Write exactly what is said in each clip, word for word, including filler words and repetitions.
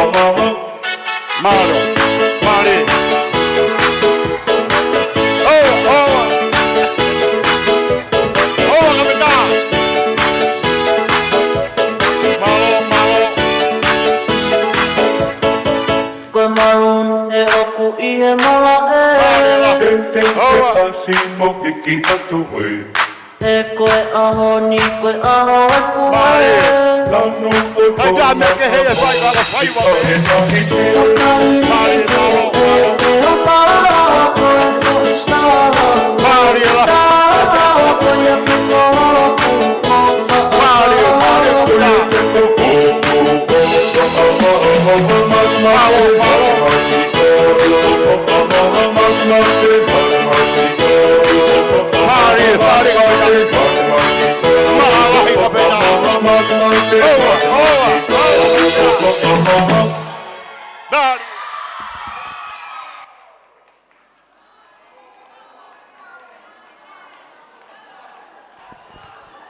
Mālō, mālō. ʻOua, ʻoua. ʻOua, kapitā. Mālō, mālō. Ko e maroon ʻe ʻoku ʻi he malaʻe. Mālō. ʻOua. He ko e ʻaho ni, ko e ʻaho e puha. Mālō. Lanu o Kai tā mea ke he e fai, fai, fai, fai. Mālō, mālō. Mālō, mālō. Mālō, mālō. Mālō, mālō. Mālō, mālō. Mālō, mālō. Mālō.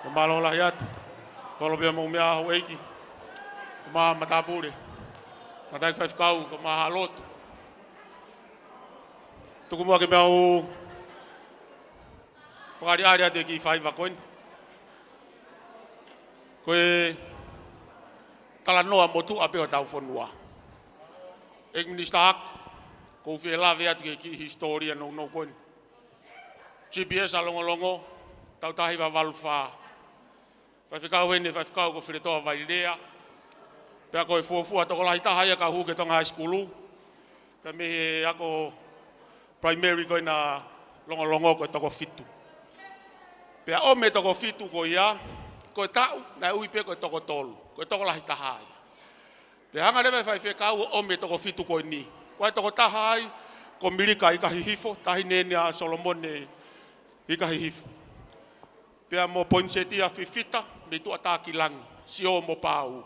Ko e mālō lahi atu. Kolo pea mo e meʻa houʻeiki. Ko e matāpule. Tangataʻeiki faifekau, ko e maha lotu. Tuku muʻa ke mau fakaʻaliʻali atu e kiʻi faiva ko eni. Ko e talanoa motuʻa pē ʻo hotau fonua. ʻEiki Minisitā Ako, ʻoku ou fie lave atu ki he kiʻi hisitōlia nounou ko eni. G P S ʻa Longolongo, taʻu taha hiva valu fā. Faifekau eni, faifekau ko Filetoa Vailea. Pea ko e fuofua tokolahi taha ia ka hū ki Tonga High School. Pea mei he ako primary ko ena Longolongo ko e toko fitu. Pea ʻomi e toko fitu ko ia, ko e taʻu, naʻe ui pē ko e toko tolu. Ko e tokolahi taha ia. Pea hanga leva e faifekau ʻo ʻomi e toko fitu ko eni. Ko e toko taha ai, ko Milika Ikahihifo, taʻahine eni ʻa Solomone Ikahihifo. Pea mo Poinisetia Fifita, mei Tuʻatākilangi, Sio mo Pau.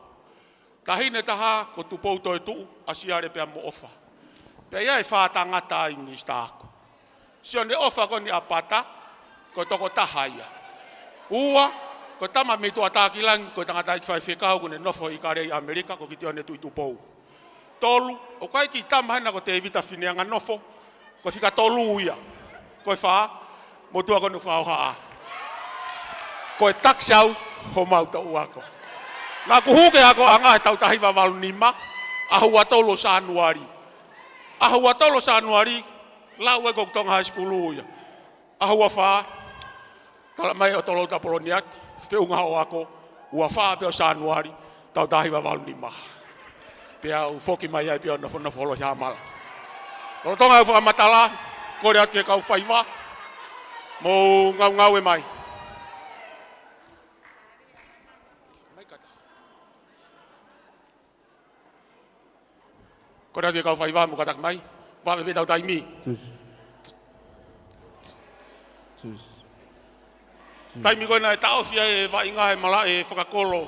Taʻahine taha, ko Tupou Toetuʻu, ʻa Siale pea mo ʻOfa. Pea ʻi ai e fā tangata ʻi Minisitā Ako. Sione ʻOfa ko eni ʻa Pata, ko e toko taha ia. Ua, ko e tama mei Tuʻatākilangi, ko e tangataʻeiki faifekau, ʻoku ne nofo ʻi Kalei ʻAmelika, ko Kitione Tuʻitupou. Tolu, ʻoku ʻi ai e kiʻi tama hena ko Tēvita Fineanganofo, ko e fika tolu ia. Ko e fā, motuʻa ko eni ʻoku fakahohaʻa. Ko e takisi au, homau toʻu ako. Naʻa ku hū ki he akoʻanga he taʻu taha hiva valu nima, ʻaho ua tolu ʻo Sānuali. ʻAho ua tolu ʻo Sānuali, lau ē ko Tonga High School ia. ʻAho ua fā, tala mai ʻe Tolou Tapoloniati, feʻunga hoʻo ako, ua fā pē ʻo Sānuali, taʻu taha hiva valu nima. Pea u foki mai ai pea u nofonofo holo ʻi Hamala. Lolotonga ʻeku fakamatala, kole atu ki he kau faiva, mou ngaungaue mai. Kole atu ki he kau faiva mo kātaki mai. Vave pē ʻetau taimi. Tusi. Tusi. Taimi ko ena ʻe taʻofi ai e vaʻinga he malaʻe fakakolo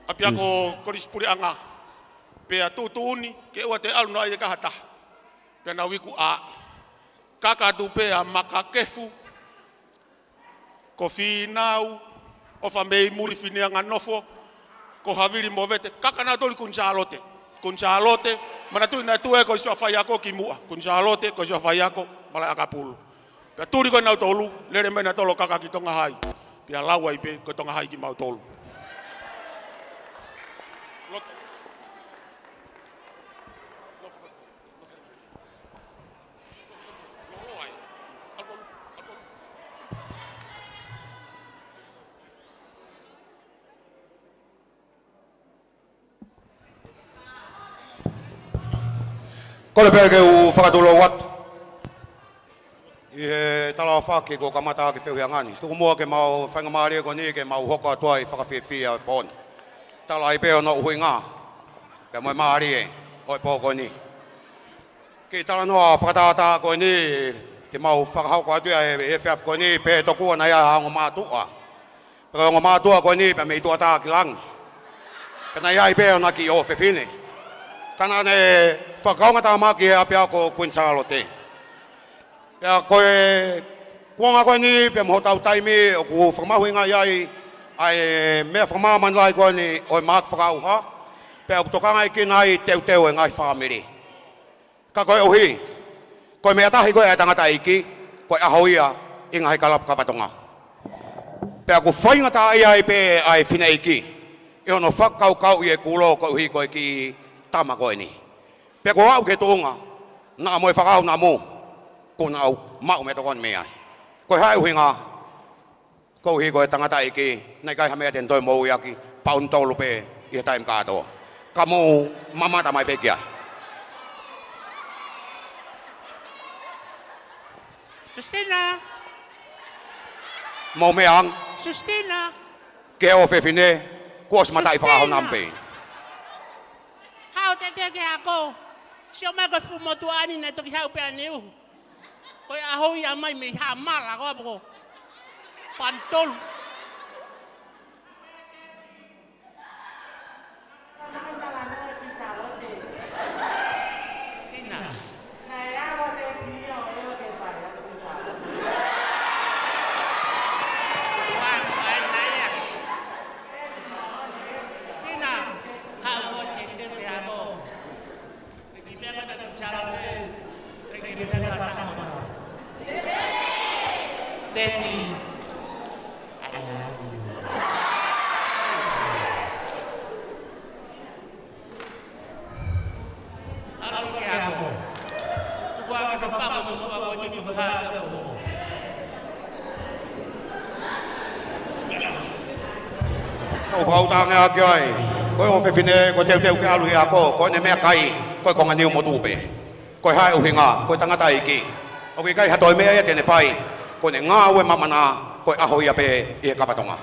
ʻapiako Kolisi Puleʻanga. Pea tuʻutuʻuni ke ʻoua te ʻalu noa ʻa e kaha taha. Pea naʻa ku iku ʻa e kaka atu pē ʻa Makakefu, ko Fīnau, ʻOfa mei muli Fineanganofo, ko Havili Movete, kaka nautolu ʻi Kuini Sālote. Kuini Sālote, manatuʻi naʻe tuʻu ē ko e ʻosi faiako kimuʻa. Kuini Sālote, ko e ʻosi faiako, Malaʻeakapulu. Pea tuli ko ē nautolu, lele mai nautolu kaka ki Tonga Hai. Pea lau ai pē, ko Tonga Hai kimautolu. Loto. Kole pē ke u fakatulou atu ʻi he talaʻofa ko ē kuo kamata ʻaki e feohiʻanga ni. Tuku muʻa ke mau faingamālie ko eni ke mau hoko atu ai fakafiefia ʻi he pō ni. Tala ai pē hono ʻuhinga pea mo e mālie ʻo e pō ko eni. Kiʻi talanoa fakatātā ko eni, te mau fakahoko atu ia he efiafi ko eni, pea tokua naʻe ʻi ai ha ongo mātuʻa. Pea ko e ongo mātuʻa ko eni, pea mei Tuʻatākilangi. Pea naʻe ʻi ai pē hona kiʻi ʻofefine. Ka naʻa ne fakakaungatāmaki he ʻapiako Kuini Sālote. Pea ko e kuonga ko eni, pea mo hotau taimi, ʻoku fakamahuʻingaʻi ai ʻa e meʻa fakamāmani lahi ko eni ʻo e maaka fakaʻauha. Pea ʻoku tokangaʻi kinaua e teuteu ʻa e ngaahi fāmili. Ka koeʻuhi, ko e meʻa tahi ko ē ʻa e tangataʻeiki, ko e ʻaho ia ʻi he ngaahi kalapu kava Tonga. Pea ʻoku faingataʻaʻia ai pē ʻa e fineʻeiki ʻi hono fakakaukauʻi e kulo koeʻuhi ko e kiʻi tama ko eni. Pea ko au ki he tuʻunga, naʻa mo e fakahonamu, kuo nau maʻu meʻatokoni mei ai. Ko e hā e ʻuhinga? Koeʻuhi ko e tangataʻeiki, naʻe ʻikai ha meʻa te ne toe moʻui ʻaki, pauni tolu pē ʻi he taimi kātoa. Ka mou mamata mai pē ki ai. Sustina. Mou meʻa ange. Sustina. Ki he ʻofefine, kuo ʻosi mataʻi fakahonamu pē. Haʻu ʻo teuteu ki he ako. Sio mai ko e fuʻu motuʻa ni naʻe toki haʻu pē ʻa Niu. Ko e ʻaho ia mai mei Haʻamala ko ē poko. Pauni tolu. Tina. Tina. Haʻu ʻo teuteu ki he ako. Daddy, I love you. ʻOku ou fakaʻuta ange ʻaki ai, ko e ʻofefine, ko e teuteu ke ʻalu ʻi he ako, ko ʻene meʻakai, ko e konga Niu motuʻa pē. Ko e hā e ʻuhinga, ko e tangataʻeiki. ʻOku ʻikai ha toe meʻa ia te ne fai, ko ʻene ngāue mamana, ko e ʻaho ia pē ʻi he kava Tonga.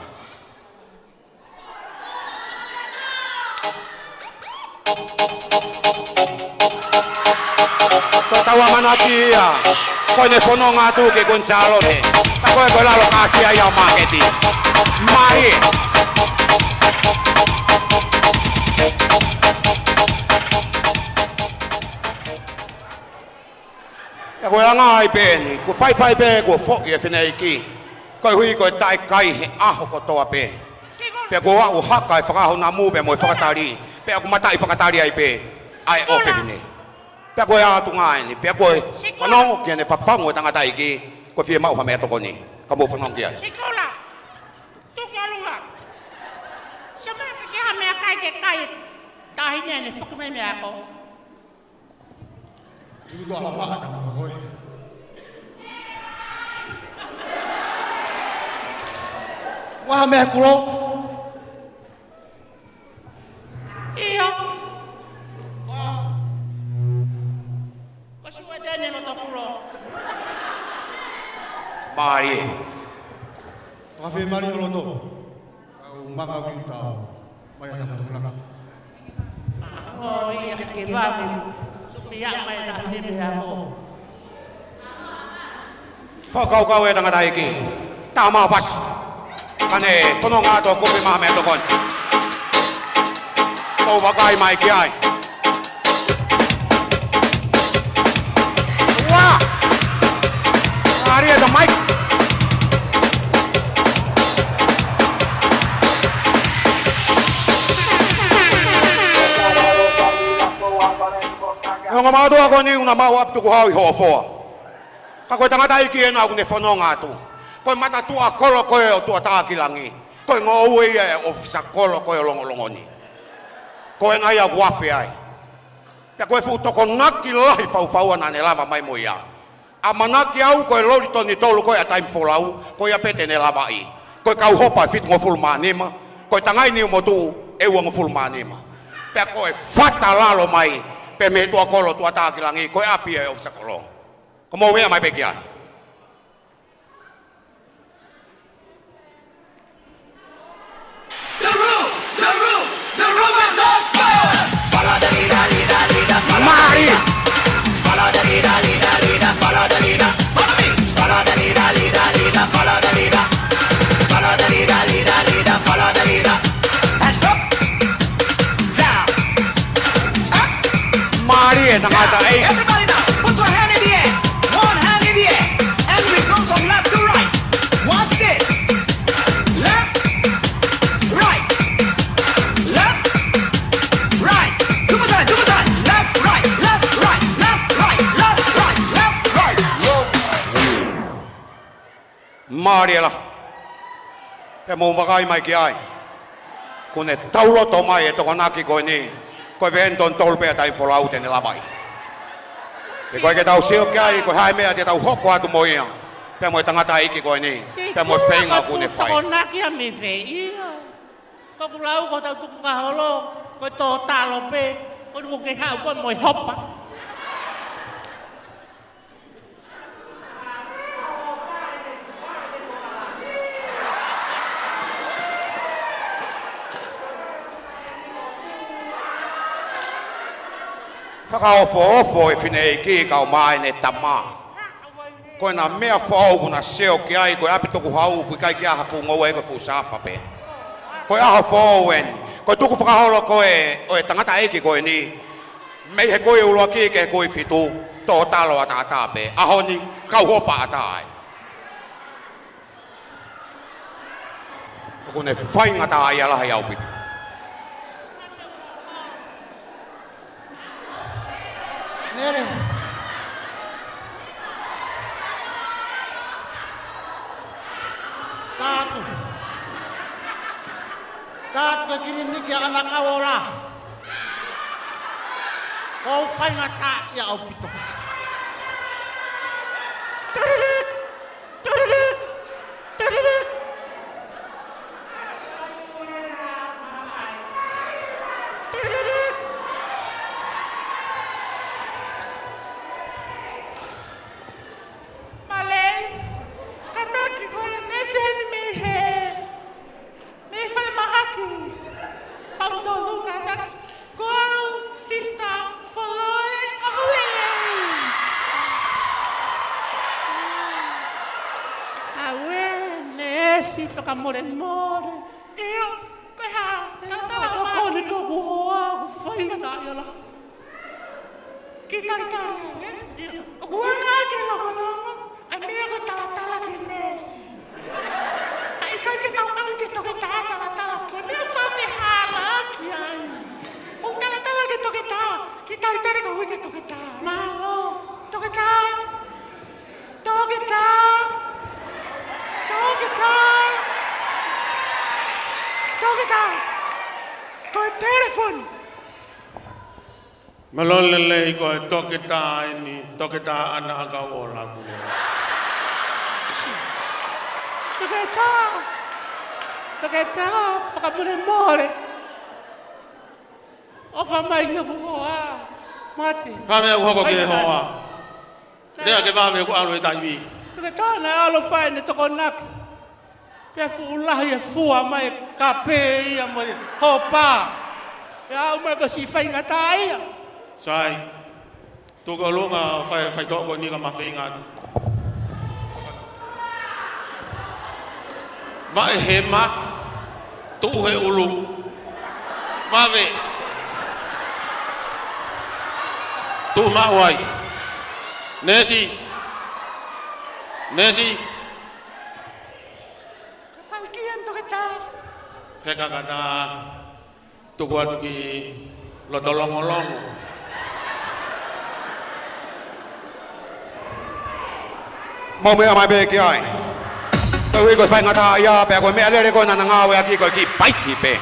Ko e tau ʻamanaki ia, ko ʻene fononga atu ki he Kuini Sālote. Ka ko e ko e lalo kāsia ia ʻo māketi. Mai. Pea ko e anga ai pē eni, kuo faifai pē kuo foʻi e fineʻeiki. Koeʻuhi ko e taʻekai he ʻaho kotoa pē. Pea kuo aʻu hake e fakahonamu pea mo e fakatali. Pea ʻoku mataʻi fakatali ai pē ʻa e ʻofefine. Pea ko e ʻatunga eni, pea ko e fanongo ki heʻene fafangu e tangataʻeiki, ko e fiemaʻu ha meʻatokoni. Ka mou fanongo ki ai. Sikula. Tuku ʻolunga. Sio mai pē ki ha meʻakai ke kai. Taʻahine ʻene foki mai mei he ako. Tuku tua hawa ata mo koe. Waha mea kulo. ʻIo. Ko sua tene mo to kulo. Mālie. Ka fie mali ʻo loto. Au maka ki uta. Mai ʻa e tangata. ʻO ia ke vave. Supi ia mai ʻa e taʻahine mei he ako. Fakakaukau e tangataʻeiki. Tama fasi. Ka ne fononga atu ʻo kopi mai ha meʻatokoni. Ko e vakai mai ki ai. Ua! Ari e ta mai. He ongo mātuʻa ko eni ʻoku na maʻu ʻapi tukuhau ʻi hoʻo foa. Ka ko e tangataʻeiki ena ʻoku ne fononga atu. Ko e mata tuʻa kolo ko ē ʻo Tuʻatākilangi. Ko e ngoue ia e ʻofisa kolo ko ē ʻo Longolongo ni. Ko ena ia ʻoku afe ai. Pea ko e fuʻu tokonaki lahi faufaua naʻa ne lava mai mo ia. ʻAmanaki au ko e loli toni tolu ko ē ʻa e taimi folau, ko ia pē te ne lavaʻi. Ko e kau hopa ʻe fitungofulu mā nima, ko e tangai Niu motuʻa ʻe uangofulu mā nima. Pea ko e fata lalo mai, pea mei tuʻa kolo Tuʻatākilangi, ko e ʻapi e ʻofisa kolo. Ka mou meʻa mai pē ki ai. The room, the room, the room is on fire. Follow the leader, leader, leader, follow the leader. Follow the leader, leader, leader, follow the leader. Follow me. Follow the leader, leader, leader, follow the leader. Follow the leader, leader, leader, follow the leader. Hands up, down, up. Mālie e tangata, ē. Everybody now, put your hand in the air. One hand in the air. And we go from left to right. Watch this. Left, right. Left, right. Mālie lahi. Pea mou vakai mai ki ai. Kuo ne tauloto mai e tokonaki ko eni. Ko e veeni tonu tolu pē ʻa e taimi folau te ne lavaʻi. Pea ko e ke tau sio ki ai, ko e hā e meʻa te tau hoko atu mo ia. Pea mo e tangataʻeiki ko eni. Pea mo e feinga kuo ne fai. Tokonaki a me fei ia. Ko ʻeku lau ko ʻetau tukufakaholo, ko e tō talo pē, ko ʻeku ke haʻu ko ē mo e hopa. Fakaofoofo e fineʻeiki kae ʻumaʻā ʻene tama. Ko ʻena meʻa foʻou kuo na sio ki ai, ko e ʻapi tukuhau, ʻoku ʻikai ke ʻi ai ha fuʻu ngoue, ko e fuʻu safa pē. Ko e ʻaho foʻou eni. Ko e tukufakaholo ko ē ʻo e tangataʻeiki ko eni. Mei he kui ʻuluaki ki he kui fitu, tō talo ʻataʻatā pē. ʻAho ni, kau hopa ʻatā ai. ʻOku ne faingataʻaʻia lahi ʻaupito. Nele. Tatu. Tatu ke kiliniki ʻa ʻAna Kauola. ʻOku faingataʻaʻia ʻaupito. Tiririk. Tiririk! Tiririk! Tiririk! Mālie, kātaki ko e neesi eni mei he, mei he falemahaki. Pautolu kātaki. Ko au, Sister Folole ʻAhulelei. Auē, neesi fakamolemole. ʻIo, ko e hā, talatala ʻo Maki. Ko eni ko ʻeku hoa, ʻoku faingataʻaʻia lahi. Kiʻi talitali, ē? ʻIo. ʻOku ʻalu ā ke longolongo, ʻa e meʻa ko e talatala ki he neesi. ʻA e ʻikai ke nau ʻalu ki he toketā talatala, ko e meʻa fafehālaaki ai. ʻOku talatala ki he toketā, kiʻi talitali ka ui ki he toketā. Mālō. Toketā. Toketā. Toketā. Toketā. Ko e telefoni. Mālō e lelei, ko e toketā eni, Toketā ʻAna ʻAkauʻola Kulea. Toketā, toketā, fakamolemole. ʻOfa mai ki hoku hoa, mate. Hā e meʻa ʻoku hoko ki he hoa? Lea ke vave ʻoku ʻalu e taimi. Toketā naʻe ʻalu ʻo fai ʻene tokonaki. Pea fuʻu lahi e fua mai e kape ia mo e hopa. Pea aʻu mai ko e siʻi faingataʻaʻia. Sai. Tuku ʻolunga fai, faitoʻo ko eni ka ma feinga atu. Vaʻe hema, tuʻu he ʻulu. Vave. Tuʻu maʻu ai. Neesi. Neesi. Kapau kia toketā. He kakatā. Tuku atu ki loto longolongo. Mou meʻa mai pē ki ai. Koeʻuhi ko e faingataʻaʻia pea ko e meʻalele ko ē naʻa na ngāueʻaki ko e kiʻi paiki pē.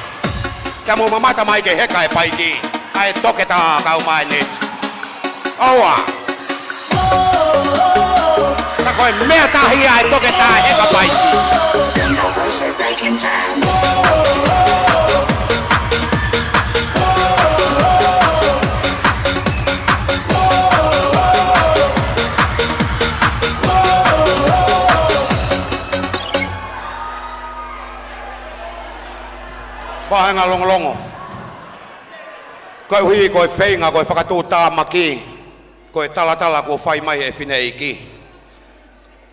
Ka mou mamata mai ki he heka e paiki. ʻA e toketā kae ʻumaʻā e neesi. ʻOua. Ka ko e meʻa tahi ʻa e toketā heka paiki. Vāhenga longolongo. Koeʻuhi ko e feinga, ko e fakatuʻutāmaki. Ko e talatala kuo fai mai he fineʻeiki.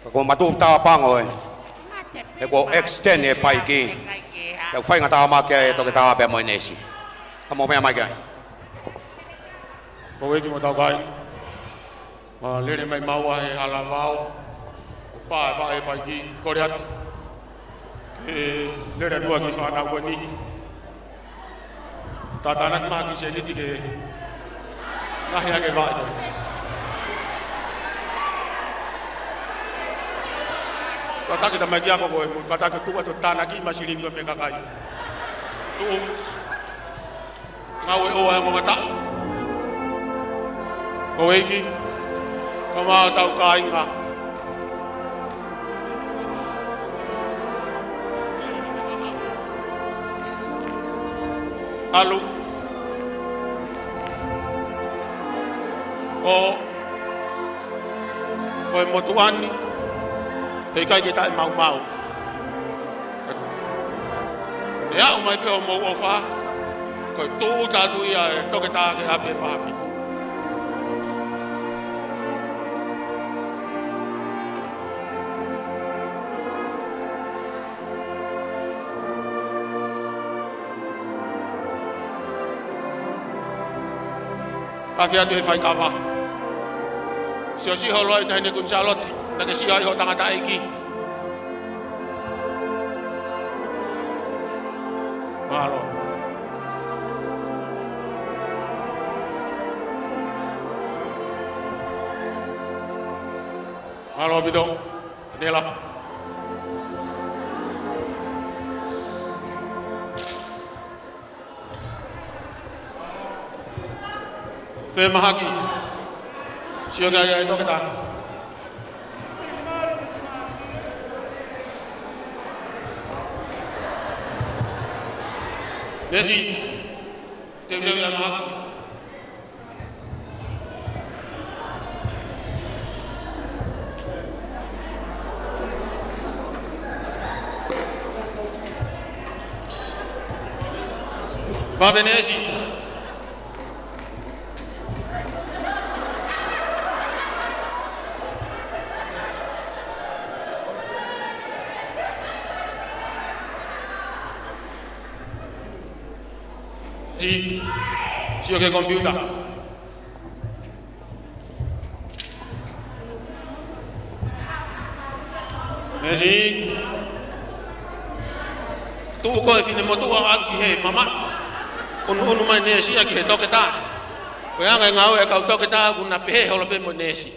Ka kuo ma tuʻu tāpango ē. He kuo extend e paiki. He kuo faingataʻa mai ki ai e toketā pea mo e neesi. Ka mou meʻa mai ki ai. Ko e ki mo tau kai. Ma lele mai maua he hala vao. ʻO pā e vaʻe paiki. Kole atu. Ke lele atu ʻa e kiʻi fānau ko eni. Tātānaki mai ha kiʻi sēniti ke lahi ange e vaʻe ko ē. Kātaki tamaiki ako ko e mo, kātaki tuku atu e tānaki mo e silini ko e meʻa kakai. Tuʻu. Ngāue ʻoua ʻe ngongataʻa. Ko e ʻEiki, ko e mau tau kāinga. ʻAlu. ʻO, ko e motuʻa ni, heʻikai ke taʻemaumau. ʻE aʻu mai pē hoʻomou ʻofa, ko e tūʻuta atu ia ʻe Toketā ke ʻave mahaki. Afe atu he faikava. Sio siʻi holo ai Taʻahine Kuini Sālote, naʻa ke sio ai hoʻo tangataʻeiki. Mālō. Mālō ʻaupito. Nela. Fēmahaki. Sio ki ai ʻa e Toketā. Neesi. Teuteu ʻa e mahaki. Vave neesi. Ti, sio ki he komipiuta. Neesi. Tuʻu ko e finemotuʻa ʻalu ki he mamaʻo. ʻUnuʻunu mai neesi ia ki he Toketā. Ko e anga e ngāue ʻa e kau Toketā, ʻoku na pehē holo pē mo e neesi.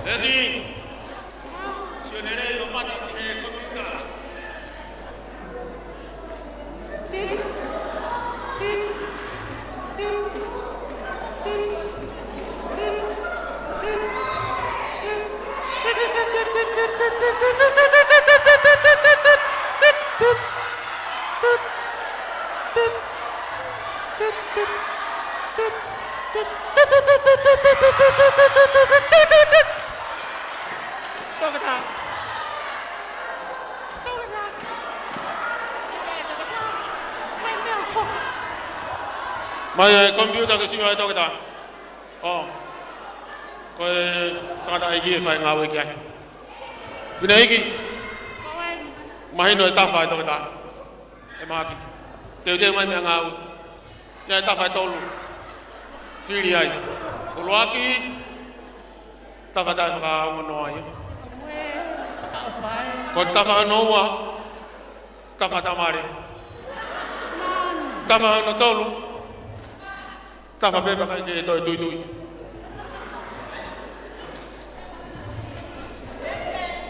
Neesi. Sio lelei ʻo mata ki he komipiuta. Toketā. Toketā. Mai e komipiuta ke sio ai Toketā. ʻŌ. Ko e tangataʻeiki ʻe fai ngāue ki ai. Fineʻeiki. Mahino e tafa ʻa e Toketā. ʻE mahaki. Teuteu mai meʻangāue. ʻI ai e tafa ʻe tolu. Fili ai. ʻUluaki. Tafa taʻefakaongonoa ia. Ko e tafa hono ua. Tafa taʻemālie. Tafa hono tolu. Tafa pē pea ʻikai ke toe tuitui.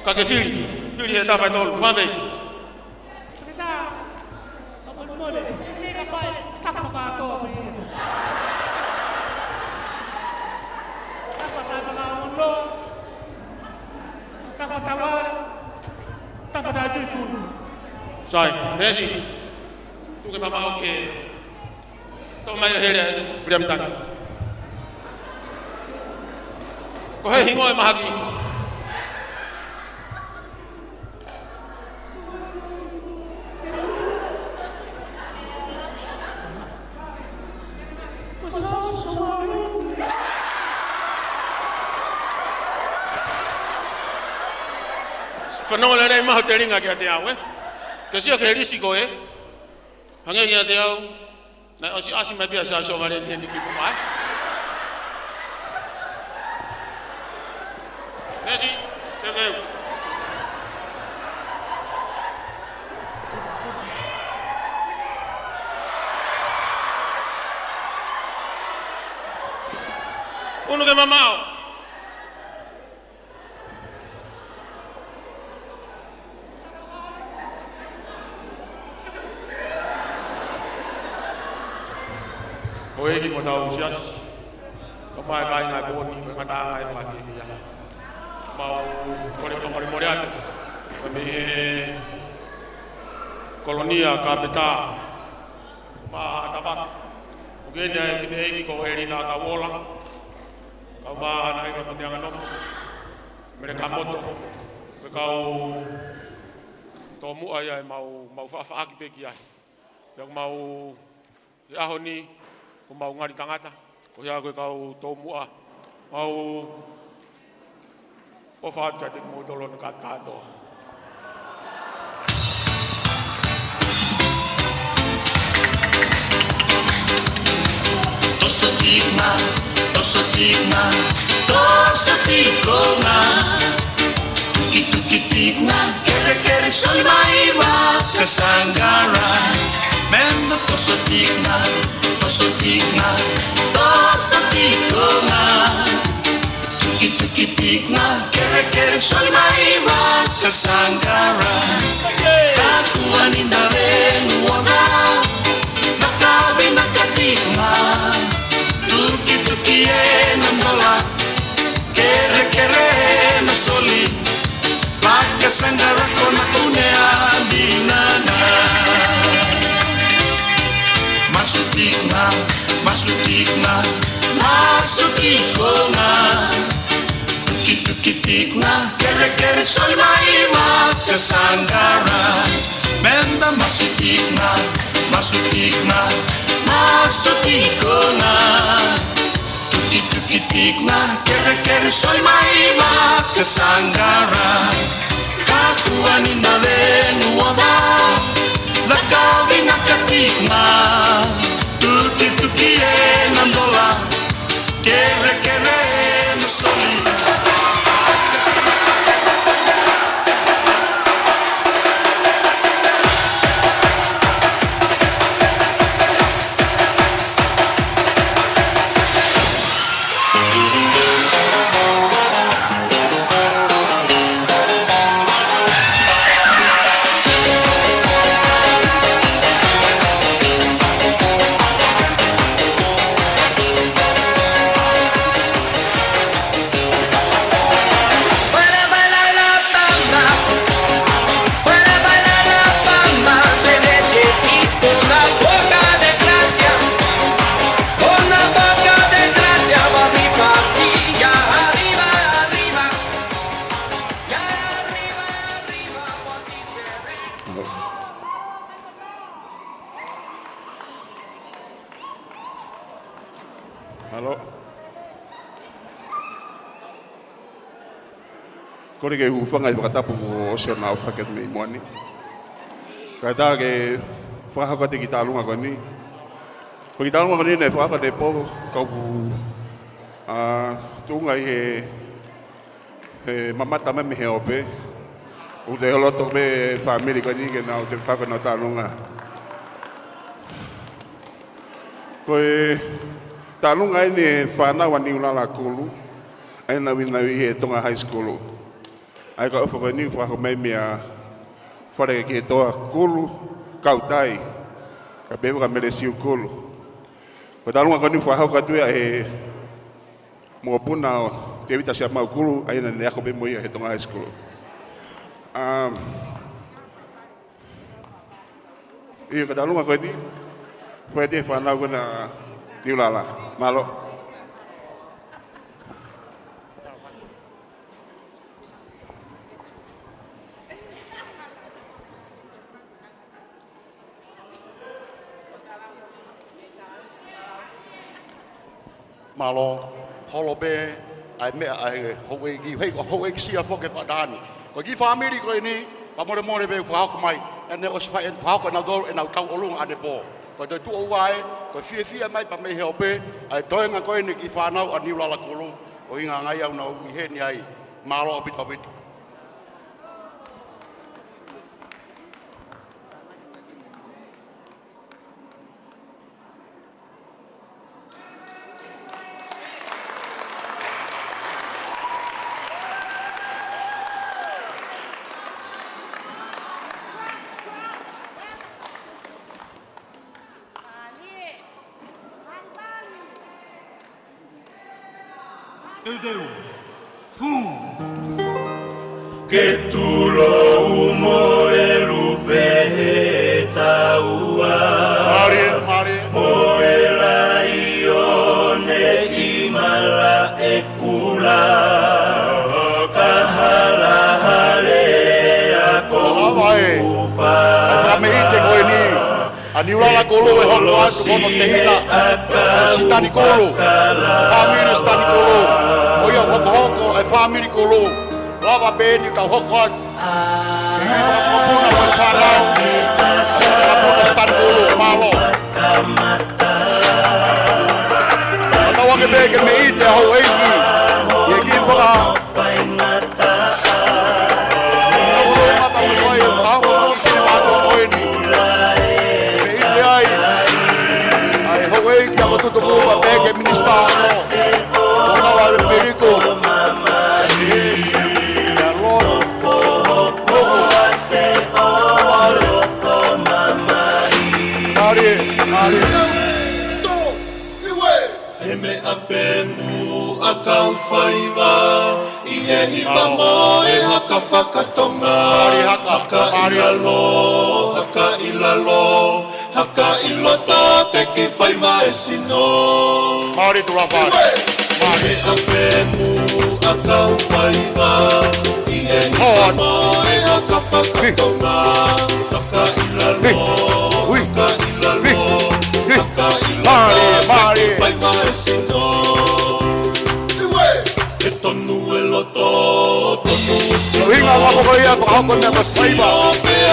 Ka ke fili, fili he tafa ʻe tolu, mavei. Tafa taʻefakaongonoa, tafa tavale, tafa taʻetuitui. Sai, neesi. Tuku ke mamaʻo ke Toʻo mai ʻa Hele ʻa e Viliami Tangi. Ko e hingoa e mahaki. Fanongo lelei mai ho telinga kiate au, ē. Ke sio ki he lisi ko ē. Hangē kiate au. Naʻe ʻosi ʻasi mai pē ʻa Siaosi ʻOngaleni heni ki muʻa, ē. Neesi, teuteu. Unu ke mamaʻo. Houʻeiki mo hotau siasi, kae ʻumaʻā e kāinga ʻi he pō ni, mo e ngataʻanga ʻo e fakafiefia. Mau kole fakamolemole atu mei he kolonia Kapetā, Maʻa Tavake. ʻOku ʻi heni ʻa e fineʻeiki ko ʻElina Kauola, kae ʻumaʻā ʻa Naina Foneanganofo, Mele Kamoto, mo e kau tomuʻa ia ʻe mau, mau faʻafaʻaki pē ki ai. Pea ʻoku mau, ʻi he ʻaho ni, ʻoku mau ngali tangata, ko ia ko e kau tomuʻa, mau ʻofa atu kiate kimoutolu hono kātokātoa. Toso tikna, toso tikna, toso tikna. Tuki tuki tikna, kerekere soli mai Vaka Sangara. Memba toso tikna, toso tikna, toso tikna. Tuki tuki tikna, kerekere soli mai Vaka Sangara. Ka kuo ani na venua ga, na kavi na ka tikna. Tuki tuki ena nola, kerekere ena soli. Vaka Sangara ko na kune a dinana. Masu tikna, masu tikna, masu tikna. Tuki tuki tikna, kerekere soli mai Vaka Sangara. Memba masu tikna, masu tikna, masu tikna. Tuki tuki tikna, kerekere soli mai Vaka Sangara. Ka kuo ani na venua ga, na kavi na ka tikna. Tuki tuki ena nola, kerekere ena soli. Mālō. Kole ke u hūfanga he fakatapu kuo ʻosi ʻo nau fakahoko mei muʻa ni. Kae ʻatā ke fakahoko atu e kiʻi talunga ko eni. Ko e kiʻi talunga ko eni naʻe fakahoko ʻanepō, ka ʻoku, ā, tuʻunga ʻi he, he mamata mai mei he ope. ʻOku toe holoto pē fāmili ko eni ke nau toe fakahoko ʻenau talunga. Ko e talunga eni e fānau ʻa Niulala Kulu, ʻa ia naʻa nau ʻi he Tonga High School. ʻA ia ko e ʻofa ko eni fakahoko mai mei he Fale Kehetoa Kulu, Kautai, kae pehē foki kia Mele Siu Kulu. Ko e talunga ko eni fakahoko atu ia ʻe he mokopuna ʻo Tēvita Siamau Kulu, ʻa ia naʻa ne ako pē mo ia he Tonga High School. Um, ʻIo, ko e talunga ko eni, ko e te fānau ko ena Niulala. Mālō. Mālō, holo pē ʻa e meʻa ʻa e houʻeiki, hei, ko e houʻeiki sia foki e fakataha ni. Ko e kiʻi fāmili ko eni, fakamolemole pē fakahoko mai, naʻa ne ʻosi fai ʻenau fakahoko ʻenau tolu ʻenau tauʻolunga ʻanepō. Ko e toe tuʻo ua ē, ko e fiefia mai pē mei he ope, ʻa e toenga ko eni kiʻi fānau ʻa Niulala Kulu, ʻuhinga ngaahi au naʻa ku ʻi heni ai, mālō ʻaupito ʻaupito. Teuteu. Fū. Ke tulou mo e lupe he taua. Mālie, mālie. Mo e laione ʻi malaʻe kula. Ka halahale a ko Lava e. Ufa. ʻA e fakameʻite ko eni. ʻA Niulala Kolo ʻe hoko atu ko hono tehina. Sitani Kolo. Fāmili Sitani Kolo. ʻO ia hokohoko e fāmili Kolo. Lava pē eni tau hoko atu. Ke ke fakapuna mo e fānau. Fakapuna Sitani Kolo. Mālō. Tau ake pē ke meʻite ʻa houʻeiki. ʻI he kiʻi faka- Meʻite ai ʻa e houʻeiki ʻa ko Tutuku, pea pehē ki he minisitā ʻo Kau ʻa e Piliku. Mālie, mālie. He meʻa pē muʻa kau faiva, ʻi he hiva mo e haka fakatonga. Mālie haka, haka ʻi lalo, haka ʻi lalo, haka ʻi loto te ki faiva e sino. Mālie Tulafale. He meʻa pē muʻa kau faiva, ʻi he hiva mo e haka fakatonga. Haka ʻi lalo, haka ʻi lalo, haka ʻi lalo, mālie, mālie. Faiva e sino. He tonu e loto, tonu e sino. ʻUhinga ʻa e kau ko ia, fakahoko ʻa e faiva.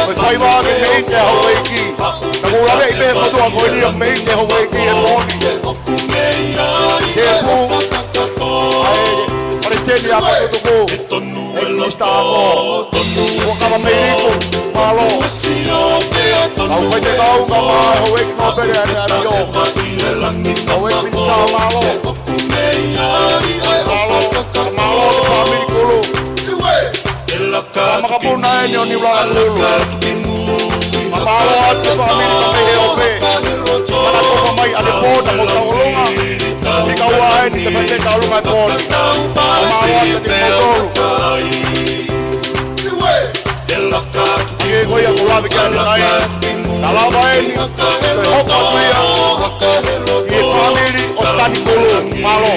Ko e faiva ke meʻite ʻa houʻeiki. Ka ʻoku ou laveʻi pē ʻa e motuʻa ko eni ʻo meʻite houʻeiki he pō ni. Ke pū. ʻA e, palesiteni ʻa ko Tutuku. Minisitā ʻo Fuakava Meiliku, mālō. ʻOku ʻikai te tau ka mai houʻeiki nōpele ʻa e ʻAfio. Houʻeiki Minisitā, mālō. Mālō, mālō ki he fāmili Kolo. Makapuna eni ʻo Niulala Kolo. Mālō atu ki he fāmili ka pehē ʻo pē. Mana kopa mai ʻa e pō na ko Taulunga. Ni kau ai ni te pehē Taulunga e pō ni. Mālō atu ki he pō. Ke ko ia ʻoku lave ki ai ʻanenai. Ka lava eni, ke hoko atu ia. Ki he fāmili ʻo Sitani Kolo. Mālō.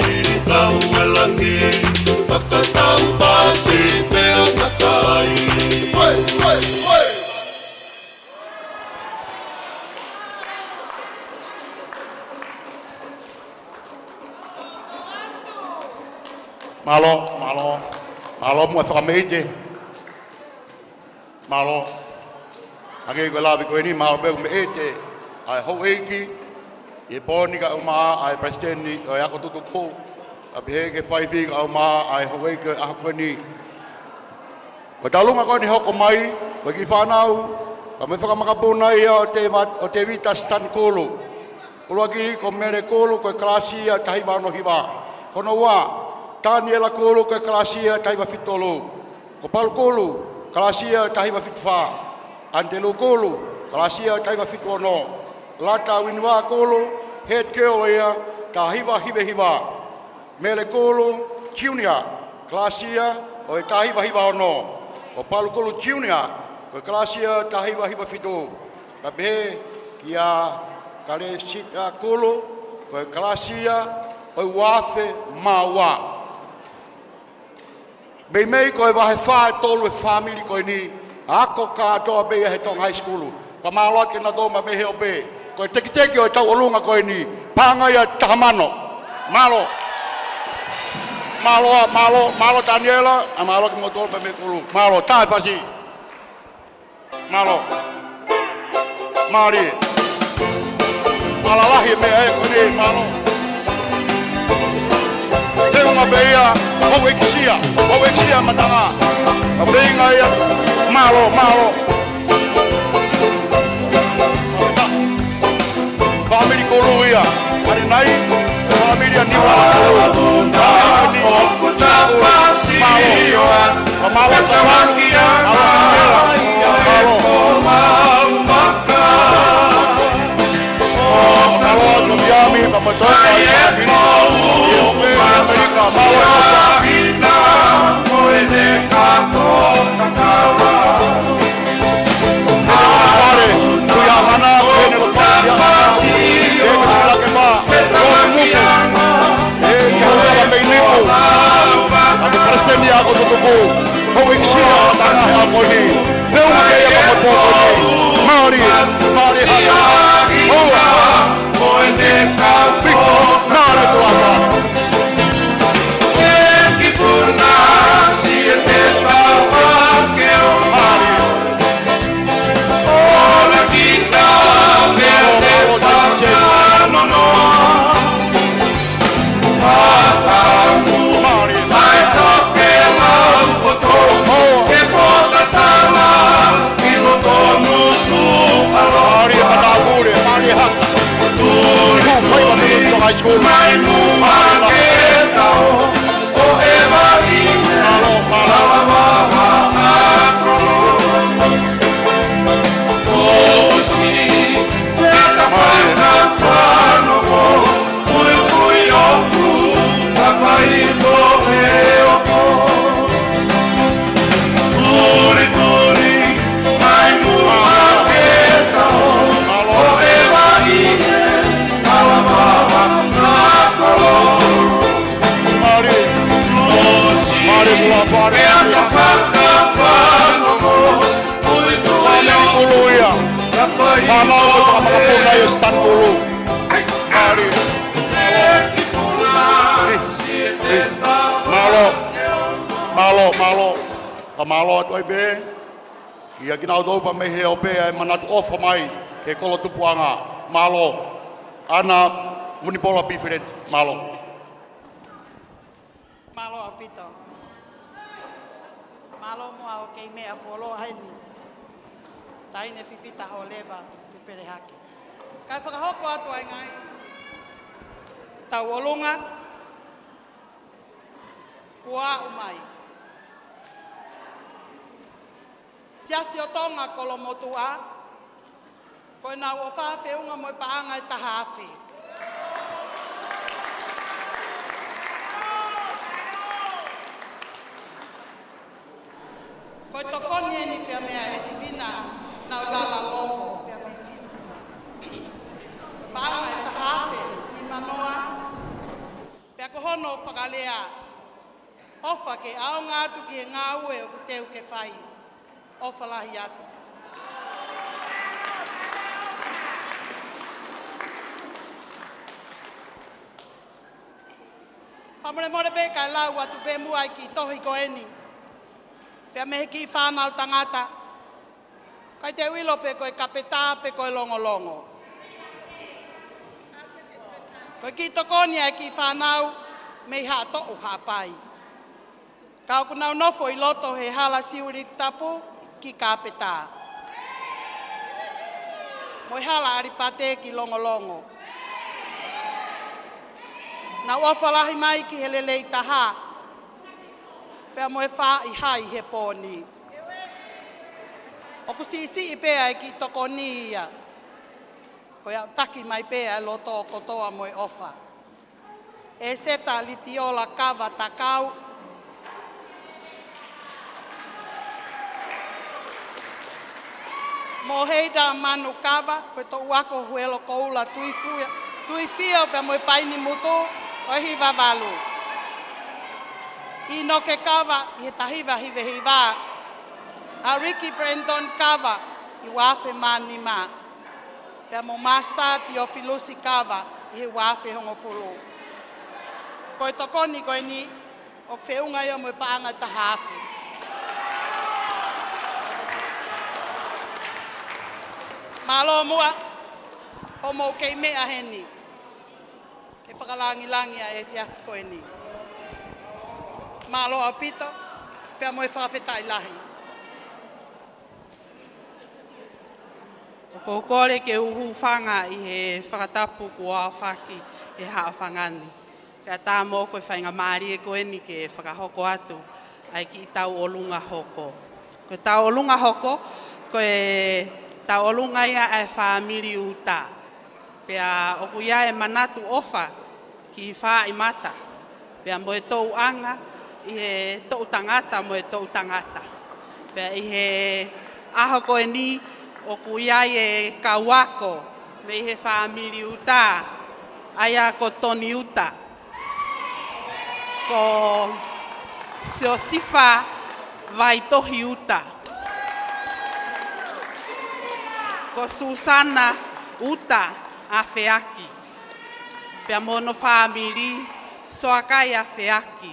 Mālō, mālō, mālō muʻa e fakameʻite. Mālō. Hangē ko e lave ko eni, mālō pē ʻoku meʻite ʻa e houʻeiki. ʻI he pō ni kae ʻumaʻā ʻa e palesiteni ʻo e ako tutuku. Ka pehē ki he faifi kae ʻumaʻā ʻa e houʻeiki ʻo e ʻaho ko eni. Ko Taulunga ko eni hoko mai, ko e kiʻi fānau, ka mei fakamakapuna ia ʻo Teva-, ʻo Tevita Sitani Kolo. ʻUluaki ko Mele Kolo, ko e kalasi ia taha hiva ono hiva. Ko hono ua, Taniela Kolo, ko e kalasi ia taha hiva fitu tolu. Ko Palu Kolo, kalasi ia taha hiva fitu fā. ʻAnitelū Kolo, kalasi ia taha hiva fitu ono. Lata Winivā Kolo, head girl ia, taha hiva hiva hiva. Mele Kolo Junior, kalasi ia ʻo e taha hiva hiva ono. Ko Palu Kolo Junior, ko e kalasi ia taha hiva hiva fitu. Ka pehē kia Kalesita Kolo, ko e kalasi ia ʻo e ua afe mā ua. Meimei ko e vahe fā ʻe tolu e fāmili ko eni, ako kātoa pē ia he Tonga High School. Fakamālō atu kia nautolu maʻa pehē ʻo pē. Ko e tekiteki ʻo e tauʻolunga ko eni, paʻanga ia ʻe taha mano. Mālō. Mālō, mālō, mālō Taniela, ʻa mālō kimoutolu pē mei Kolo. Mālō, tā e fasi. Mālō. Mālie. Mālō lahi e meʻa ē ko eni, mālō. Teunga pē ia, houʻeiki sia, houʻeiki sia matanga. Ka peinga ia, mālō, mālō. Fāmili Kolo ia. ʻAnenai, fāmili ʻa Niuala Kolo. Mālō. Mālō. Mālō. Mālō. Mālō. High School. Mālō, mālō, mālō. Mālō, mālō, mālō. Ka mālō atu ai pē kia kinautolu pea mei he ope ʻa e manatu ʻofa mai ki he kolo tupuʻanga. Mālō. ʻAna Vunipola Pifeleti. Mālō. Mālō ʻaupito. Mālō muʻa ʻo kei meʻa fuoloa heni. Taʻahine Fifita Holeva Tupele Hake. Kae fakahoko atu ai ngaahi tauʻolunga kuo aʻu mai. Siasi ʻo Tonga Kolomotuʻa, ko ʻenau ʻofa feʻunga mo e paʻanga ʻe taha afe. Ko e tokoni eni pea mei he ʻEtivina Naulala Lovo pea mei Fisi. Paʻanga ʻe taha afe nimanoa. Pea ko hono fakalea, ʻofa ke ʻaonga atu ki he ngāue ʻoku teu ke fai. ʻOfa lahi atu. Fakamolemole pē kae lau atu pē muʻa e kiʻi tohi ko eni. Pea mei he kiʻi fānau tangata. Kai te u ʻilo pe ko e kapetā pe ko e longolongo. Ko e kiʻi tokoni ʻa e kiʻi fānau mei Haʻatoʻu Haʻapai. Ka ʻoku nau nofo ʻi loto he hala Siuʻilikutapu ki kapetā. Mo e hala ʻAlipate ki longolongo. Nau ʻofa lahi mai ki he lelei taha. Pea mo e fāʻi hai he pō ni. ʻOku siʻisiʻi pē ʻa e kiʻi tokoni ia. Ko ia ʻoku taki mai pē ʻa e loto kotoa mo e ʻofa. ʻEseta Litiola Kava Takau. Mo Heida Manu Kava, ko e toʻu ako Huelo Koula Tuifio, Tuifio pea mo e Paini Mutu, ʻo e hiva valu. ʻInoke Kava, ʻi he taha hiva hiva hiva. ʻA Ricky Brandon Kava, ʻi he ua afe mā nima. Pea mo Master Tiofilusi Kava, ʻi he ua afe hongofulu. Ko e tokoni ko eni, ʻoku feʻunga ia mo e paʻanga ʻe taha afe. Mālō muʻa, hoʻomou kei meʻa heni. Ke fakalangilangi ʻa e efiafi ko eni. Mālō ʻaupito, pea mo e fakafetaʻi lahi. ʻOku ou kole ke u hūfanga ʻi he fakatapu kuo aofaki ʻe he haʻofanga ni. Kae ʻatā mo ko e faingamālie ko eni ke fakahoko atu ʻa e kiʻi tauʻolunga hoko. Ko e tauʻolunga hoko, ko e tauʻolunga ia ʻa e fāmili uta. Pea ʻoku ʻi ai e manatu ʻofa ki he fāʻi mata. Pea mo e toʻuʻanga ʻi he toʻu tangata mo e toʻu tangata. Pea ʻi he ʻaho ko eni ʻoku ʻi ai e kau ako mei he fāmili uta, ʻa ia ko Toni Uta. Ko Siosifa Vaitohi Uta. Ko Susana Uta Afeaki. Pea mo hono fāmili, Soakai Afeaki.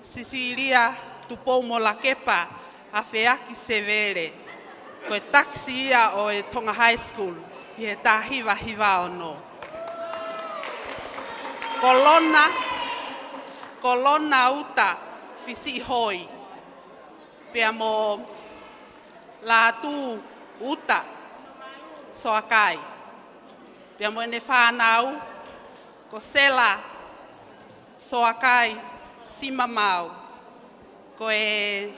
Sisilia Tupou mo Lakepa Afeaki Sevele. Ko e takisi ia ʻo e Tonga High School ʻi he taha hiva hiva ono. Kolona, Kolona Uta Fisiʻihoi, pea mo Lātū Uta Soakai, pea mo ʻene fānau, ko Sela Soakai Simamau, ko e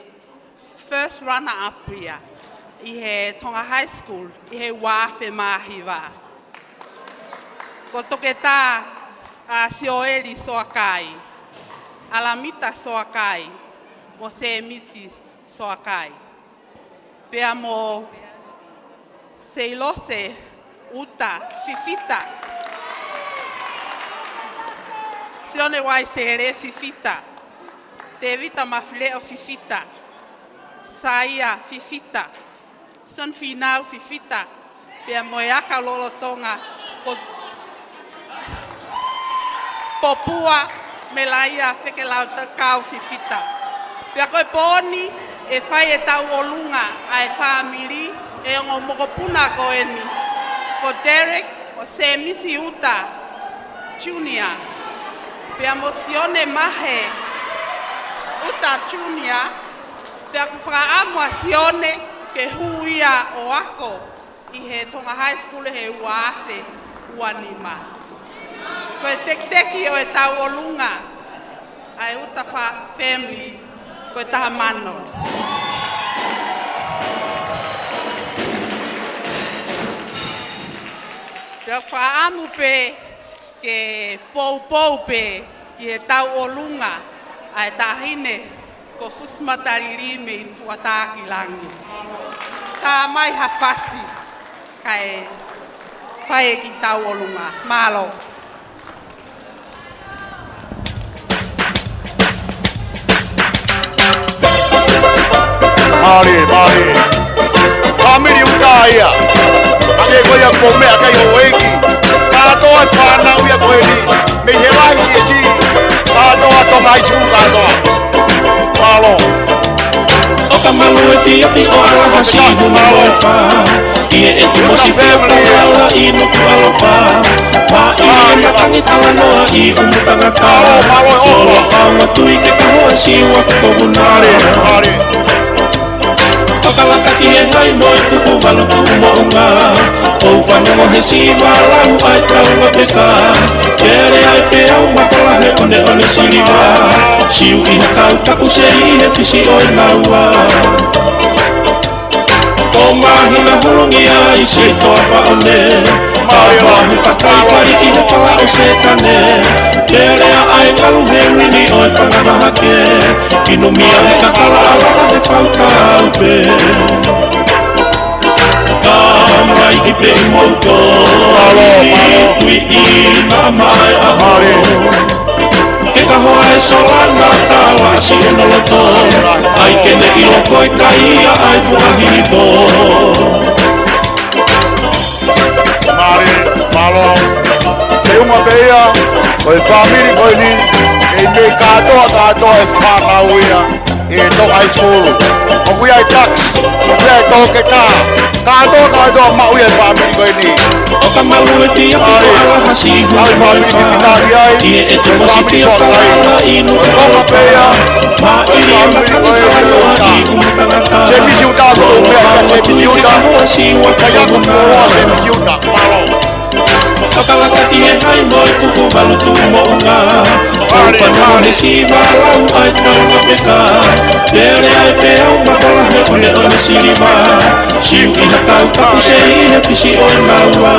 first runner up ia ʻi he Tonga High School ʻi he ua afe mā hiva. Ko Toketā ʻa Sioeli Soakai, ʻAlamita Soakai, mo Sēmisi Soakai, pea mo Seilose Uta Fifita, Sione Uaisele Fifita, Tēvita Mafileʻo Fifita, Saia Fifita, Sione Fīnau Fifita, pea mo e aka lolotonga ko Popua Melaia Fekelautakau Fifita. Pea ko e pō ni ʻe fai e tauʻolunga ʻa e fāmili ʻe he ongo mokopuna ko eni, ko Derek mo Sēmisi Uta Junior, pea mo Sione Mahe Uta Junior, pea ʻoku fakaʻamu ʻa Sione ke hū ia ʻo ako ʻi he Tonga High School he ua afe ua nima. Ko e tekiteki ʻo e tauʻolunga ʻa e Uta fa-, family ko e taha mano. Pea ʻoku fakaʻamu pē ke poupou pē ki he tauʻolunga ʻa e taʻahine ko Fusimatalili mei Tuʻatākilangi. Tā mai ha fasi kae fai e kiʻi tauʻolunga. Mālō. Mālie, mālie. Fāmili Uta ia. Hangē ko ia ko e meʻakai ʻo e ʻEiki. Kātoa e fānau ia ko eni. Mei he lahi ki he siʻi. Kātoa Tonga High School kātoa. Mālō. ʻOka malu e fiafi ʻo ʻAlahasi hulu ʻo e fā. ʻI heʻeku mosi fea falaula ʻi Nukuʻalofa. Pā ʻi he matangi talanoa ʻi ʻumu tangata. Lolo paunga tui ke kahoa siua fekonguna. Fakalaka ki he ngai mo e kupu valu tuʻu moʻunga. ʻOu fanongo he siva lau ʻa e taunga peka. Kele ai pē au mafola he ʻoneʻone siliva. Siu ʻi ha kau taku se ʻi he fisi ʻo e naua. Ko māhina hulungia ʻi Seitoa Faʻone. Kau hoa he fakai fali ʻi he fala ʻo Sētane. Kele ʻa e ngalu he wini ʻo e fanga mahake. Kinumia he kakala ʻalaha he fau tau pē. Kamai ki pē ʻi moutou. Kui ʻi nā mai ʻaho. Ke kahoa e sola na tala si uno loto. ʻAi ke ne ʻilo ko e kai ia ʻa e fuahi po. Mālie, mālō. Ke uma pē ia, ko e fāmili ko eni, ʻe mei kātoa, kātoa e fānau ia ʻi he Tonga High School. ʻOku ʻi ai e tax, ʻoku ʻi ai e toketā. Kātoa, kātoa maʻu ia e fāmili ko eni. ʻOka malu e fiafi ʻo ʻAlahasi hulu ʻo e fā. ʻI heʻeku mosi fea falaula ʻi Nukuʻalofa. Pā ʻi he matangi talanoa ʻi ʻumu tangata. Lolo paunga tui ke kahoa siua fekonguna. Fakalaka ki he ngai mo e kupu valu tuʻu moʻunga. ʻOu fanongo he siva lau ʻa e taunga peka. Kele ai pē au mafola he ʻoneʻone siliva. Siu ʻi ha kau taku se ʻi he fisi ʻo e naua.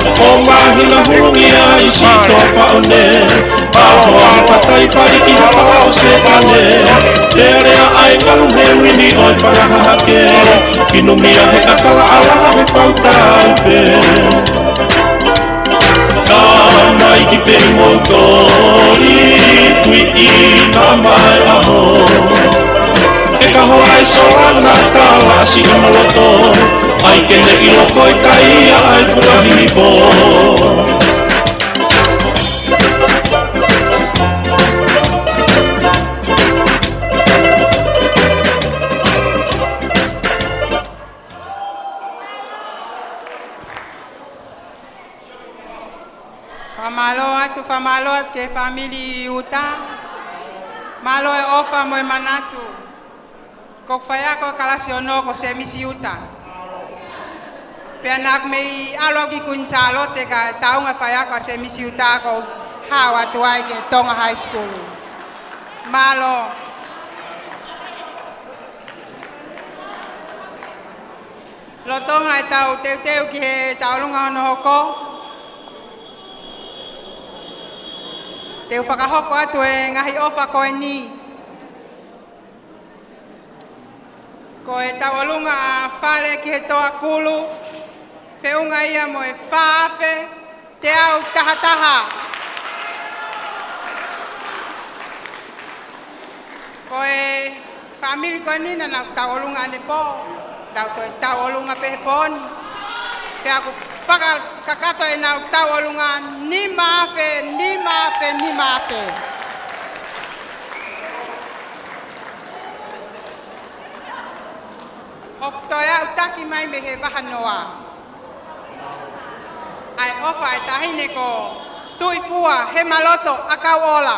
Ko māhina hulungia ʻi Seitoa Faʻone. Kau hoa he fakai fali ʻi he fala ʻo Sētane. Kele ʻa e ngalu he wini ʻo e fanga mahake. Kinumia he kakala ʻalaha he fau tau pē. Kamai ki pē ʻi moutou, kui ʻi nā mai ʻaho. Ke kahoa e sola na tala si uno loto. ʻAi ke ne ʻilo ko e kai ia ʻa e fuahi po. Fakamālō atu, fakamālō atu ki he fāmili Uta. Mālō e ʻofa mo e manatu. Ko hoku faiako kalasi ono ko Semisi Uta. Pea naʻá ku mei ʻalu au ki Kuini Sālote kae taunga faiako ʻa Semisi Uta ko e hao atu ai ki he Tonga High School. Mālō. Lolotonga ʻetau teuteu ki he tauʻolunga hono hoko, te u fakahoko atu e ngaahi ʻofa ko eni. Ko e tauʻolunga ʻa Fale ki he Toa Kulu, feʻunga ia mo e fā afe teau taha taha. Ko e fāmili ko eni naʻa nau tauʻolunga ʻanepō, nau toe tauʻolunga pē he pō ni. Pea ʻoku fakakakato ʻenau tauʻolunga nima afe, nima afe, nima afe. ʻOku toe aʻu taki mai mei he vahanoa ʻa e ʻofa ʻa e taʻahine ko Tuʻifua Hemaloto ʻAkauʻola.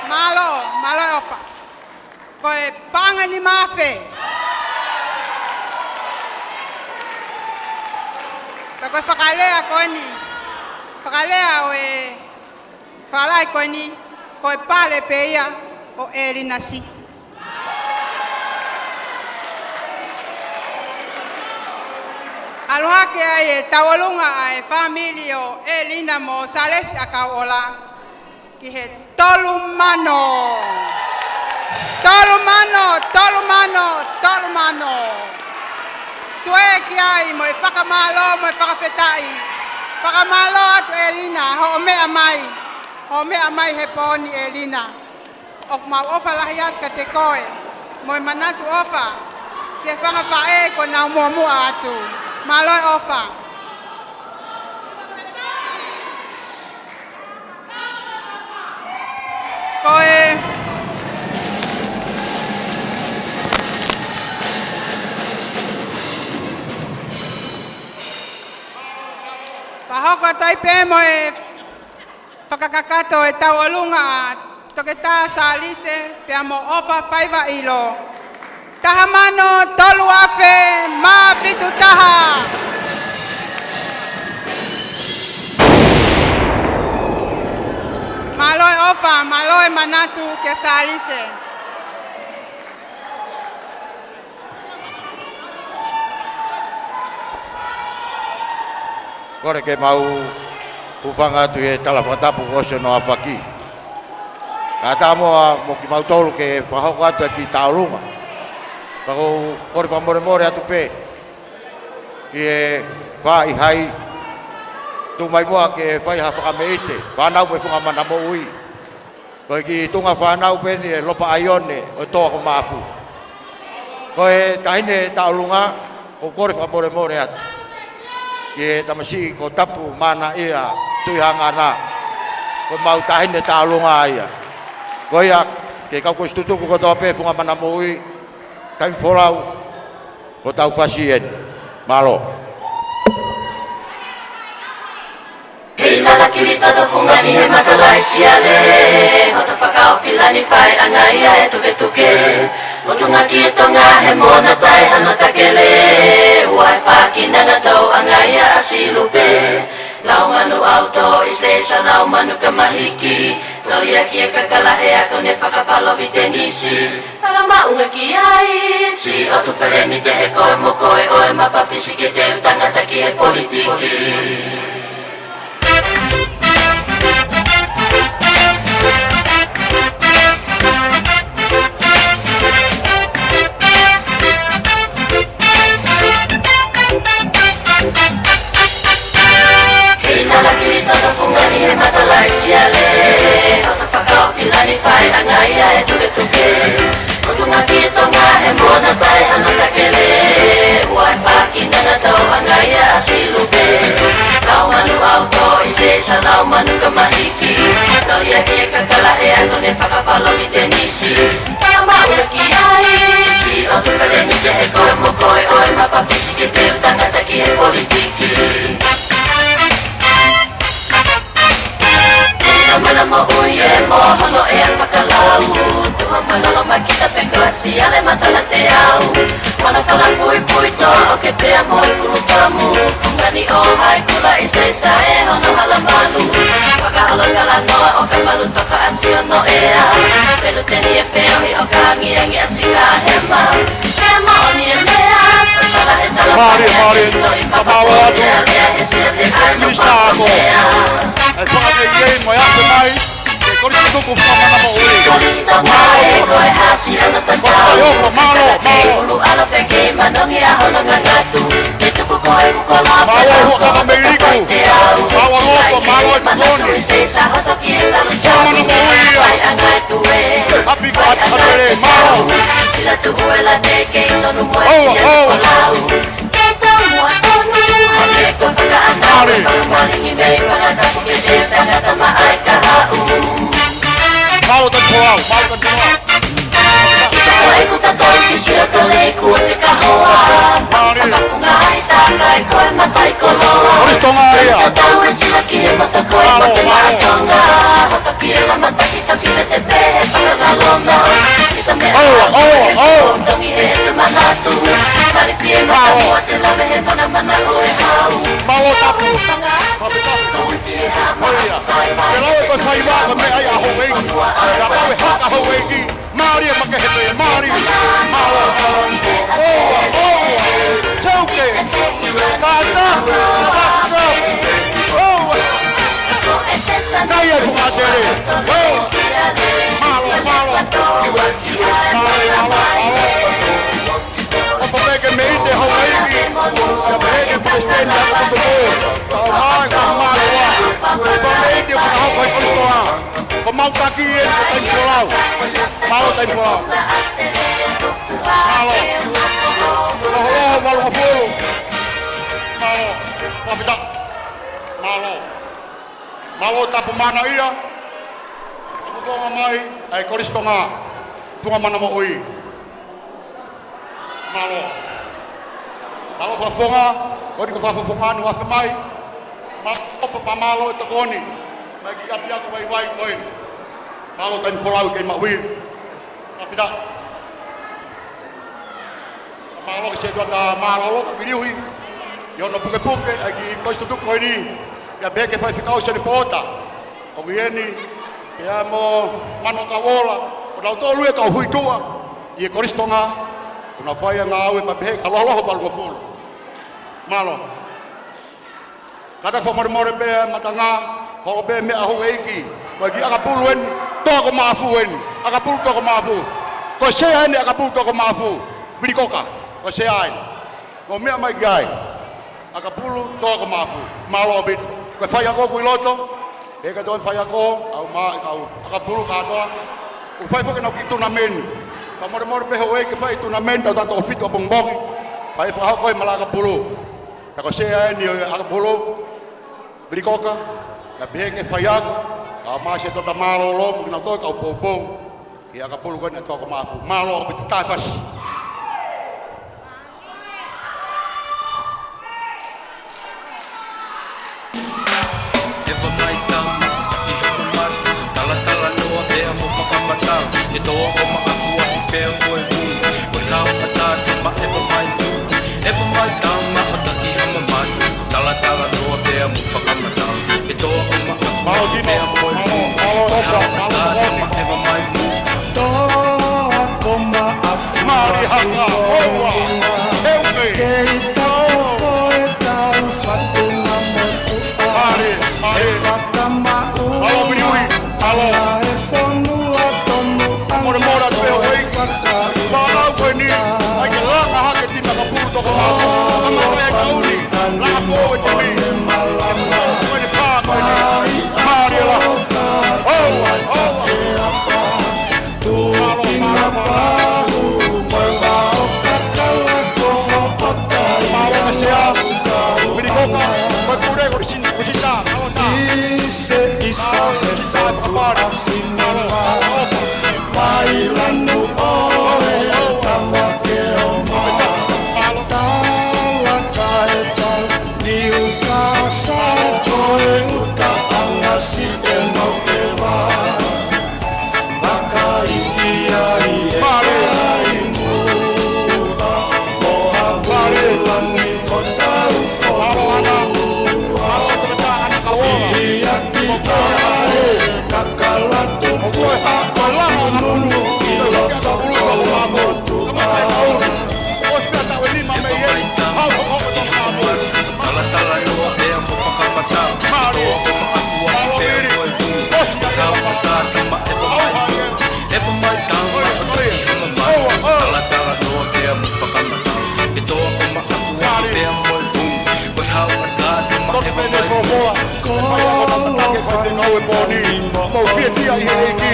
Mālō, mālō e ʻofa. Ko e paʻanga nima afe. Ka ko e fakalea ko eni, fakalea ʻo e fakalahi ko eni, ko e pale pē ia ʻo ʻElina Siʻi. ʻAlu hake ai e tauʻolunga ʻa e fāmili ʻo ʻElina mo Salesi ʻAkauʻola ki he tolu mano. Tolu mano, tolu mano, tolu mano. Tuē ki ai mo e fakamālō, mo e fakafetaʻi. Fakamālō atu ʻElina, hoʻo meʻa mai. Hoʻo meʻa mai he pō ni ʻElina. ʻOku mau ʻofa lahi atu kiate koe, mo e manatu ʻofa, ki he fanga faʻē kuo nau muʻomuʻa atu. Mālō e ʻofa. Ko e fakahoko atu ai pē mo e fakakakato e tauʻolunga ʻa Toketā Salise pea mo ʻOfa Faivaʻilo. Taha mano tolu afe mā fitu taha. Mālō e ʻofa, mālō e manatu kia Salise. Kole ke mau hūfanga atu he tala fakatapu kuo ʻosi hono aofaki. Kae ʻatā muʻa mo kimautolu ke fakahoko atu e kiʻi tauʻolunga. Ka ʻoku ou kole fakamolemole atu pē ki he faʻahi, tuku mai muʻa ke fai ha fakameʻite, fānau mo e funga mana moʻui. Ko e kiʻi tuʻunga fānau pē eni e Lopa ʻAione ʻo e Toa ko Maʻafu. Ko e taʻahine tauʻolunga, ʻoku ou kole fakamolemole atu ki he tamasiʻi ko Tapu Manaʻia Tuʻihaʻangana. Ko ʻemau taʻahine tauʻolunga ia. Ko ia, ki he kau kolisi tutuku kotoa pē funga mana moʻui, taimi folau, ko ʻetau fasi eni. Mālō. Hei lala kili toto fungani he mata laisiale, hoto fakaofilani fai ʻanga ia e tuketuke. Motunga ki e Tonga he mona tai hano takele, ua e faki nanga tau ʻanga ia ʻa Silupe. Lau manu ʻauto i seisa lau manu ka mahiki, toli aki e kakala he ako ne fakapalovitenisi. Fakamaʻunga ki ai, si ʻotu feleni te he koe mo koe ʻo e mapa fisi ke te u tangata ki he politiki. Hei lala kili toto fungani he mata laisiale, hoto fakaofilani fai ʻanga ia e tuketuke. Motunga ki e Tonga he mona tai hano takele, ua e faki nanga tau ʻanga ia ʻa Silupe. Lau manu ʻauto i seisa lau manu ka mahiki, toli aki e kakala he ako ne fakapalovitenisi. Fakamaʻunga ki ai, si ʻotu feleni te he koe mo koe ʻo e mapa fisi ke te u tangata ki he politiki. Au, tuha manalo makita pe koa siale matala te au. Mana fala pui pui to o ke pea mo i pulu kamu. Fungani o hai kula i seisa e hono hala malu. Waka olo kala noa o ka malu toka asi o no ea. Pelu teni e feo i o ka angi angi asi ka hema. Hema o ni e mea, sa sala e tala Mālie, mālie. Ka mālō atu. Lea lea he sia te ai no Minisitā ako. Pāpā mea. E faka ke iei mo e afe mai. Ko ni tuku fua mana mo ui. Mālō, mālō. Mālō, huʻakavameiliku. Mālō, mālō, e tokoni. Fua mana mo ui ia. Hapi ko atu kapele, mālō. Oua, oua. Mālie. Mālō Tanifolau, mālō Tanifolau. Mālie. Kolisi Tonga ia. Mālō, mālō. Oua, oua, oua. Mālō. Mālō tapu. Mālō tapu. Ko ia. Ke lau e ko e faiva ko e meʻa ia ʻa houʻeiki. Ka kau e haka houʻeiki. Mālie makehe pē, mālie. Mālō, mālō. Oua, oua. Teuke. Kātā, kātā. Oua. Kai ai funga tele. Oua. Mālō, mālō. Mālō, mālō, mālō. Ko Pepeke Meite houʻeiki, ko Pepeke Palesiteni ʻa e tutuku. Tau mai ka mālō. Ko Pepeke Meite ko e hau kai Kolisi Tonga. Ko mau taki eni ko Tanifolau. Mālō Tanifolau. Mālō. Ko Holoho Valungofulu. Mālō. Kapita. Mālō. Mālō tapu mana ia. Tapu fonga mai, ʻa e Kolisi Tonga. Funga mana moʻui. Mālō. Mālō fakafofonga, ko eni ko e fakafofonga ʻoku afe mai. Mālō fakamālō e tokoni. Mai ki ʻapiako vaivai ko eni. Mālō Tanifolau kei maʻu ia. Kapita. Mālō ki he setuata mālōlō ka kiliuhi. ʻI hono pukepuke, ʻa e kiʻi kolisi tutuku ko eni. ʻIa pehē ki he faifekau Seni Pota. ʻOku ʻi heni, pea mo Mano Kauola, ko nautolu ia kau huituʻa ʻi he Kolisi Tonga, ʻoku nau fai ʻa e ngāue pea pehē kia Holoho Valungofulu. Mālō. Kātaki fakamolemole pē ʻa e matanga, holo pē meʻa houʻeiki, ko e kiʻi ʻakapulu eni, toa ko Maʻafu eni, ʻakapulu toa ko Maʻafu. Ko e sea eni ʻakapulu toa ko Maʻafu, Vilikoka, ko e sea eni. Mou meʻa mai ki ai. ʻAkapulu toa ko Maʻafu. Mālō ʻaupito. Ko e faiako ʻoku ʻi loto. ʻE ka toa faiako, ʻaumai e kau ʻakapulu kātoa. ʻOku fai foki ʻenau kiʻi tunameni. Fakamolemole pē houʻeiki ke fai tunameni, tau tā toko fitu ʻapongipongi. Fai fakahoko e mala ʻakapulu. Pea ko e sea eni ʻo e ʻakapulu. Vilikoka. Pea pehē ki he faiako. Kae ʻumaʻā e setuata mālōlō, mo kinautolu kau poupou. Ki he ʻakapulu ko eni ʻa toa ko Maʻafu. Mālō ʻaupito, taʻefasi. ʻEva mai tama, taki hama matu, talatalanoa pea mo fakamatala, ke toa ko Maʻafu aʻu pea mo e muli, ko e hau ʻa tā tama ʻeva mai tu. ʻEva mai tama, taki hama matu, talatalanoa pea mo fakamatala, ke toa ko Maʻafu aʻu pea mo e muli, ko e hau ʻa tā tama ʻeva mai tu. Toa ko Maʻafu. Mālie haka, oua, heuke. Kei taku ko e tau fatu na motu. Mālie, mālie. Mālō, Viliui, mālō. Molemole atu pē houʻeiki. Fānau ko eni, ʻai ke langa hake tina ka pulu toko mapu. Ama ko e kauni, langa ko e timi. Ko eni pā, ko eni. Mālie la. Oh, oh. Mālō, mālō, mālō. Mālō, Sea. Vilikoka, ko e pule, ko e sin-, ko e sita, mālō, tā. Ise, isa, mālō, he sita, fotu, fakapāle. Mālō, mālō. Mālō, mālō. Mālō. Niu ka sa ko e uta ʻanga si e mau keva. Maka Koloa fai ʻa e pōni, mou fiefia ʻi he ʻEiki.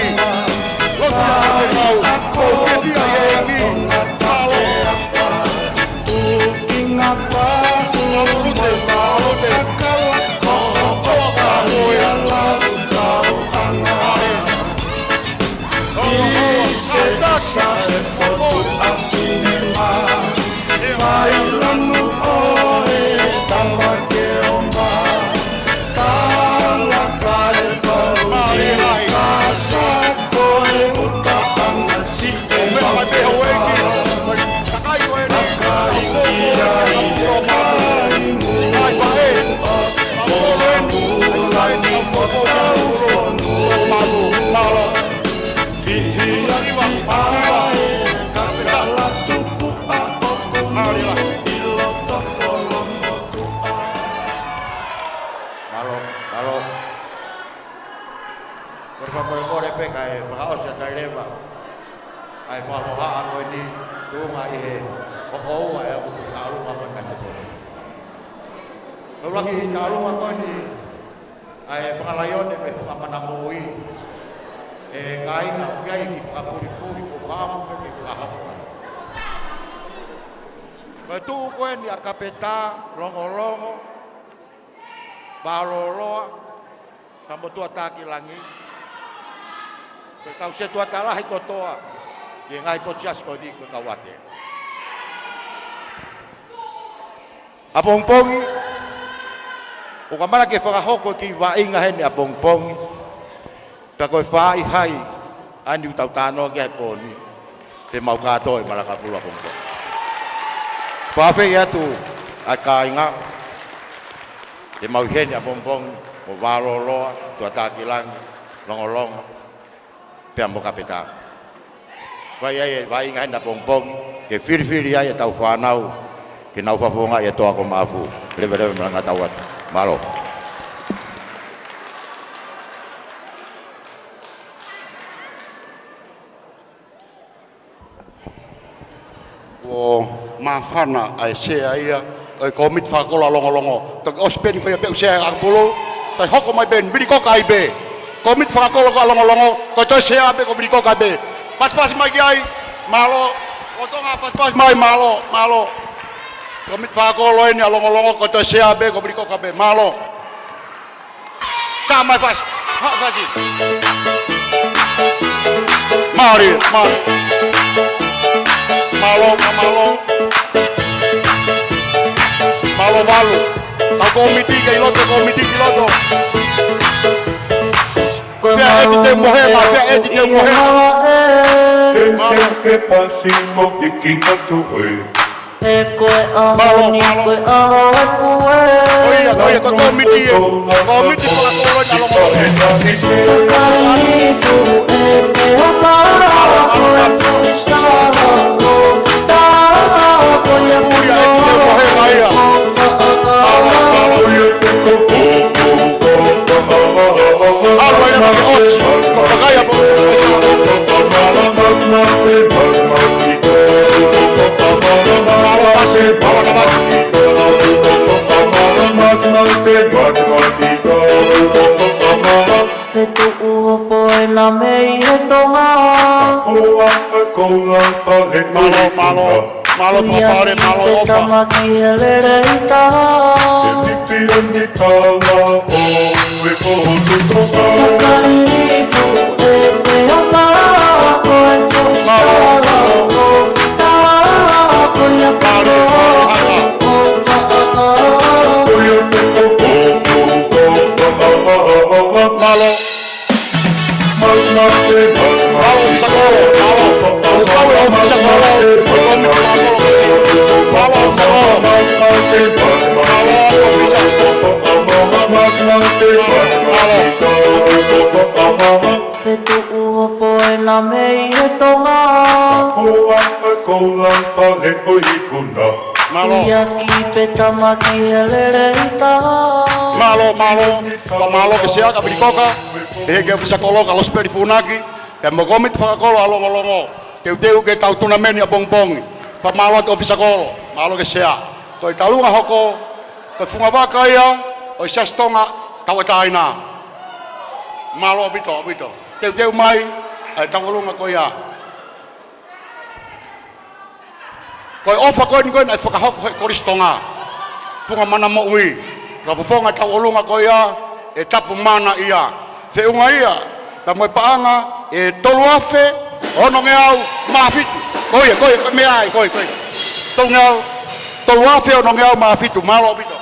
Lotu ʻa e kau, mou fiefia ʻi he ʻEiki. Mālō. Tukinga pā, mālō, mālō, mālō. Mālō. Ise sa e fotu a finema. Mai lanu o e tama ke o ma. Tala ka e pau i ka sa ko e uta anga si e ma. Ka i ki ai e kai mu. Mālō. Fihi ʻaki ʻa e kakala tupu ʻa ʻoku ʻi loto kolomotuʻa. Mālō, mālō. Ko e fakamolemole pē kae fakaʻosi atu ai leva ʻa e fakahohaʻa ko eni tuʻunga ʻi he hoko ua ʻa e ʻū foʻi taʻaluma ko eni naʻe tō. Ko e ʻuluaki taʻaluma ko eni ʻa e fakalaione mei Fukamana Moʻui. ʻE kāinga, ʻoku ʻi ai e kiʻi fakapulipuli ʻoku ou fakaʻamu pē ke fakahoko atu. Ko e tuʻu ko eni ʻa Kapeta Longolongo Vālōloa, Tamotua Takilangi. Ko e kau setuata lahi kotoa ʻi he ngaahi potu siasi ko eni ko e kau ʻatē. ʻApongipongi, ʻoku ʻamanaki ke fakahoko e kiʻi vaʻinga heni ʻapongipongi. Pea ko e faʻahi hai ʻa eni ʻoku tau talanoa ki ai he pōni, te mau kātoa ʻi Malakapulu ʻapongipongi. Fakafeʻiloaki atu ʻa e kāinga, te mau ʻi heni ʻapongipongi, mo Vālōloa, Tuatakilangi, Longolongo, pea mo Kapeta. Fai ai e vaʻinga heni ʻapongipongi, ke filifili ai ʻetau fānau, ke nau fakafofongaʻi e toa ko Maʻafu. Leveleva malanga tau atu. Mālō. Kuo māfana ʻa e sea ia ʻo e kōmiti fakakolo ʻa Longolongo. Toki ʻosi pē eni ko ia pē ʻoku sea ʻa ʻAkapulu. Toe hoko mai pē eni, Vilikoka ai pē. Kōmiti fakakolo ko ē ʻa Longolongo, ko e toe sea pē ko Vilikoka ai pē. Pasipasi mai ki ai, mālō. ʻO Tonga, pasipasi mai, mālō, mālō. Kōmiti fakakolo eni ʻa Longolongo, ko e toe sea pē ko Vilikoka pē, mālō. Ka mai fasi. Ha, fasi. Mālō, mālō. Mālō, ka mālō. Mālō Valu. Kau kōmiti ki loto, kōmiti ki loto. Pea ʻeti te mohe, ma pea ʻeti te mohe. Ke, ke, ke pasi mo iki atu ē. He ko e ʻaho ni, mālō, mālō, ko e ʻaho ʻeku ē. Ko ia, ko ia, ko e kōmiti ē. Kōmiti fakakolo ʻa Longolongo. Fakalifu e te o pa ko e foʻi sala o. Tā ko ia ko ia e tino ko he maia. Mālō, mālō. Mālō ia, mālō, ʻosi. Ko e kakai ʻapongipongi. Fetuʻu hopo ena mei he Tonga. Mālō, mālō, mālō, fakapaole, mālō, ʻofa. Tama ki he lele i taha. Fakalifu e te o pa ko e foʻi sala o. Tā ko ia ko e ʻofa. Mālō. Mālō, mālō, mālō, mālō, mālō. Mālō, mālō, mālō. Fetuʻu hopo ena mei he Tonga. Kua e koula pale ʻo ikuna. Mālō. Ia ki pe tama ki he lele i taha. Mālō, mālō. Fakamālō ki he sea ka Vilikoka. ʻEiki ʻOfisa Kolo ka Losipeli Funaki. Pea mo e kōmiti fakakolo ʻa Longolongo. Teuteu ki heʻetau tunameni ʻapongipongi. Fakamālō atu ʻOfisa Kolo. Mālō ki he sea. Ko e taʻu ʻe hongofulu, ko e fungavaka ia ʻo e Siasi Tonga Tauʻatāina. Mālō ʻaupito, ʻaupito. Teuteu mai ʻa e tauʻolunga ko ia. Ko e ʻofa ko eni ko ē naʻe fakahoko ʻe he Kolisi Tonga, Funga Mana Moʻui. Ka fofonga tauʻolunga ko ia ʻe Tapu Mana ia. Feʻunga ia pea mo e paʻanga ʻe tolu afe onongeau mā fitu. Ko ia, ko ia, ko e meʻa ai, ko ia, ko ia. Tolungeau, tolu afe onongeau mā fitu, mālō ʻaupito.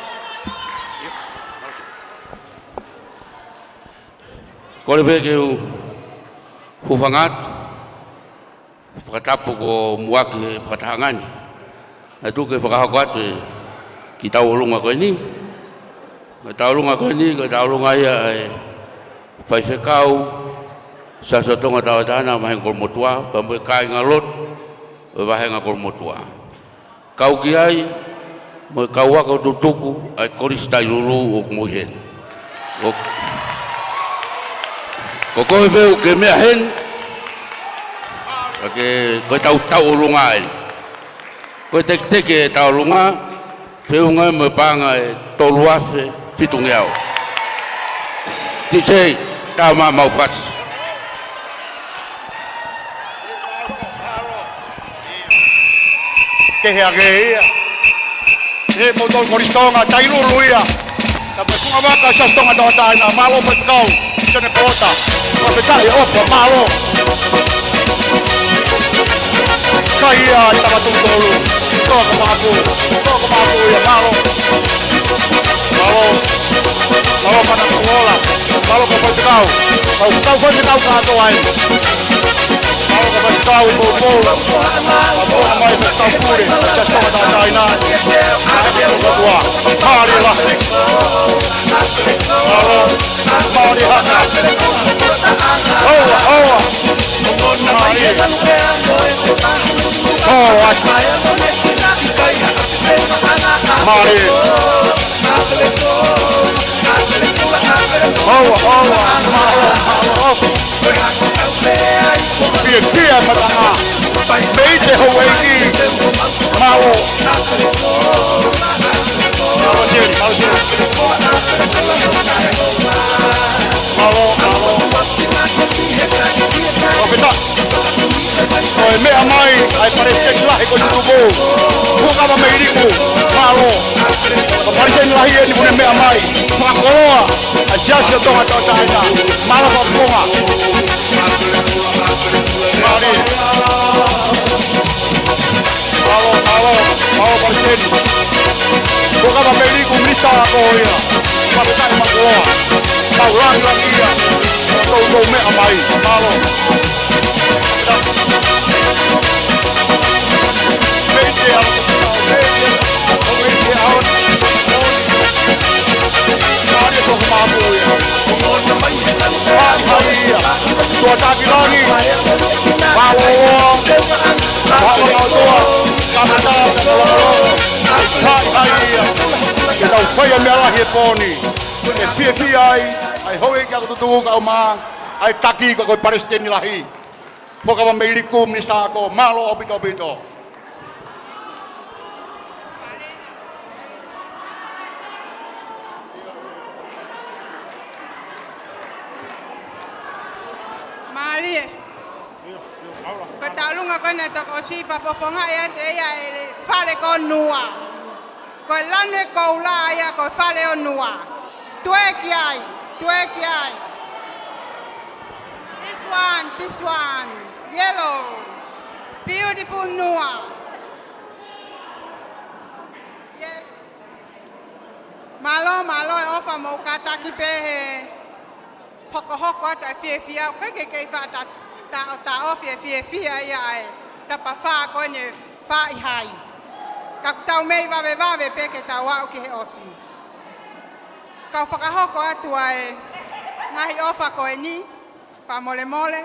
Kole pē ke u hūfanga atu. Fakatapu ko muʻaki he fakatahaʻanga ni. Naʻe tuku ke fakahoko atu e kiʻi tauʻolunga ko eni. Ko e tauʻolunga ko eni, ko e tauʻolunga ia ʻa e Faifekau Siasi ʻo Tonga Tauʻatāina Vahenga Kolomotuʻa, pea mo e kāingalotu ʻo e Vahenga Kolomotuʻa. Kau ki ai mo e kau ako tutuku ʻa e Kolisi Tailulu ʻoku mou ʻi heni. Ko, ko koe pē ʻoku ke meʻa heni. Ka ke, ko e tau tauʻolunga eni. Ko e teketeke e tauʻolunga, feʻunga mo e paʻanga ʻe tolu afe fitungeau. Tisei, tā maʻamautolu fasi. Kehe ange ia. He mo tau Kolisi Tonga Tailulu ia. Ka me funga vaka Siasi ʻo Tonga Tauʻatāina, mālō Faifekau Sione Pota. Fakafetaʻi ʻofa, mālō. Kai ia, tama tuʻu tolu. Toa ko māku. Toa ko māku ia, mālō. Mālō. Mālō Mana Kuola. Mālō ko Faifekau. Kau, kau Faifekau kātoa ē. Mālō ko Faifekau ʻi Poupou. Mālō mai Faifekau Pule. Siasi ʻo Tonga Tauʻatāina. Mālō ko tua. Mālō la. Mālō. Mālō haka. Hoa, hoa. Mālō. Hoa. Mālō. Hoa, hoa. Mālō, mālō. Fiefia e matanga. Mei te houʻeiki. Mālō. Mālō, Sione, mālō, Sione. Mālō, mālō. Fakafetaʻi. Ko e meʻa mai ʻa e Palesiteni Lahi ko Tutupu. Fuakava Meiliku, mālō. Ko e Palesiteni Lahi eni kuo ne meʻa mai. Fakakoloa ʻa e Siasi ʻo Tonga Tauʻatāina. Mālō Fakafofonga. Mālō. Mālō, mālō, mālō Palesiteni. Fuakava Meiliku, Minisitā Ako ia. Fakafetaʻi Makoloa. Mau langilangiʻia. Toutou meʻa mai. Mālō. Meite ʻa, meite ʻa, meite ʻa. Mālō ko māku ia. Mālō ia. Tuʻa Takilangi. Mālō. Mālō mālō. Kāpata, mālō. Hai, hai ia. Ke tau fai ʻa e meʻa lahi he pō ni. ʻE fiefia ai ʻa e houʻeiki ako tutuku kae ʻumaʻā ʻa e taki ko e Palesiteni Lahi. Fuakava Meiliku, Minisitā Ako, mālō ʻaupito ʻaupito. Mālie. Ko e tauʻolunga ko ena ʻe toko ʻosi fakafofongaʻi atu ʻe ia ʻa e fale ko Nua. Ko e lanu ʻo e koula ia ko e fale ʻo Nua. Tuē ki ai, tuē ki ai. This one, this one. Yellow. Beautiful Nua. Yes. Mālō, mālō e ʻofa mo e kātaki pē he hokohoko atu ʻa e fiefia, ʻoku ʻikai ke kei faʻa ta, ta, taʻofi e fiefia ia ʻa e tapafā ko eni ʻa e Faʻihai. Ka ʻoku tau meimei vavevave pē ke tau aʻu ki he ʻosi. Kau fakahoko atu ʻa e ngaahi ʻofa ko eni, fakamolemole,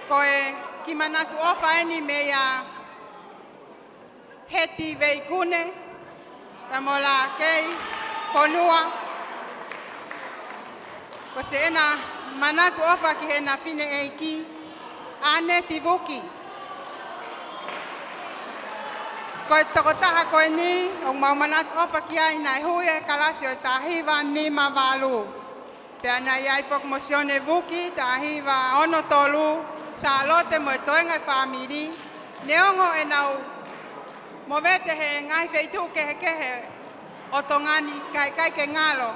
ko e kiʻi manatu ʻofa eni meia Heti Veikune, pea mo Lakei Fonua. Ko siʻena manatu ʻofa ki heʻena fineʻeiki, ʻAneti Vuki. Ko e tokotaha ko eni, ʻoku mau manatu ʻofa ki ai naʻe hui he kalasi ʻo e taha hiva nima valu. Pea naʻe ʻi ai foki mo Sione Vuki, taha hiva ono tolu, Sālote mo e toenga e fāmili, neongo ʻenau movete he ngaahi feituʻu kehekehe ʻo Tonga ni, ka ʻikai ke ngalo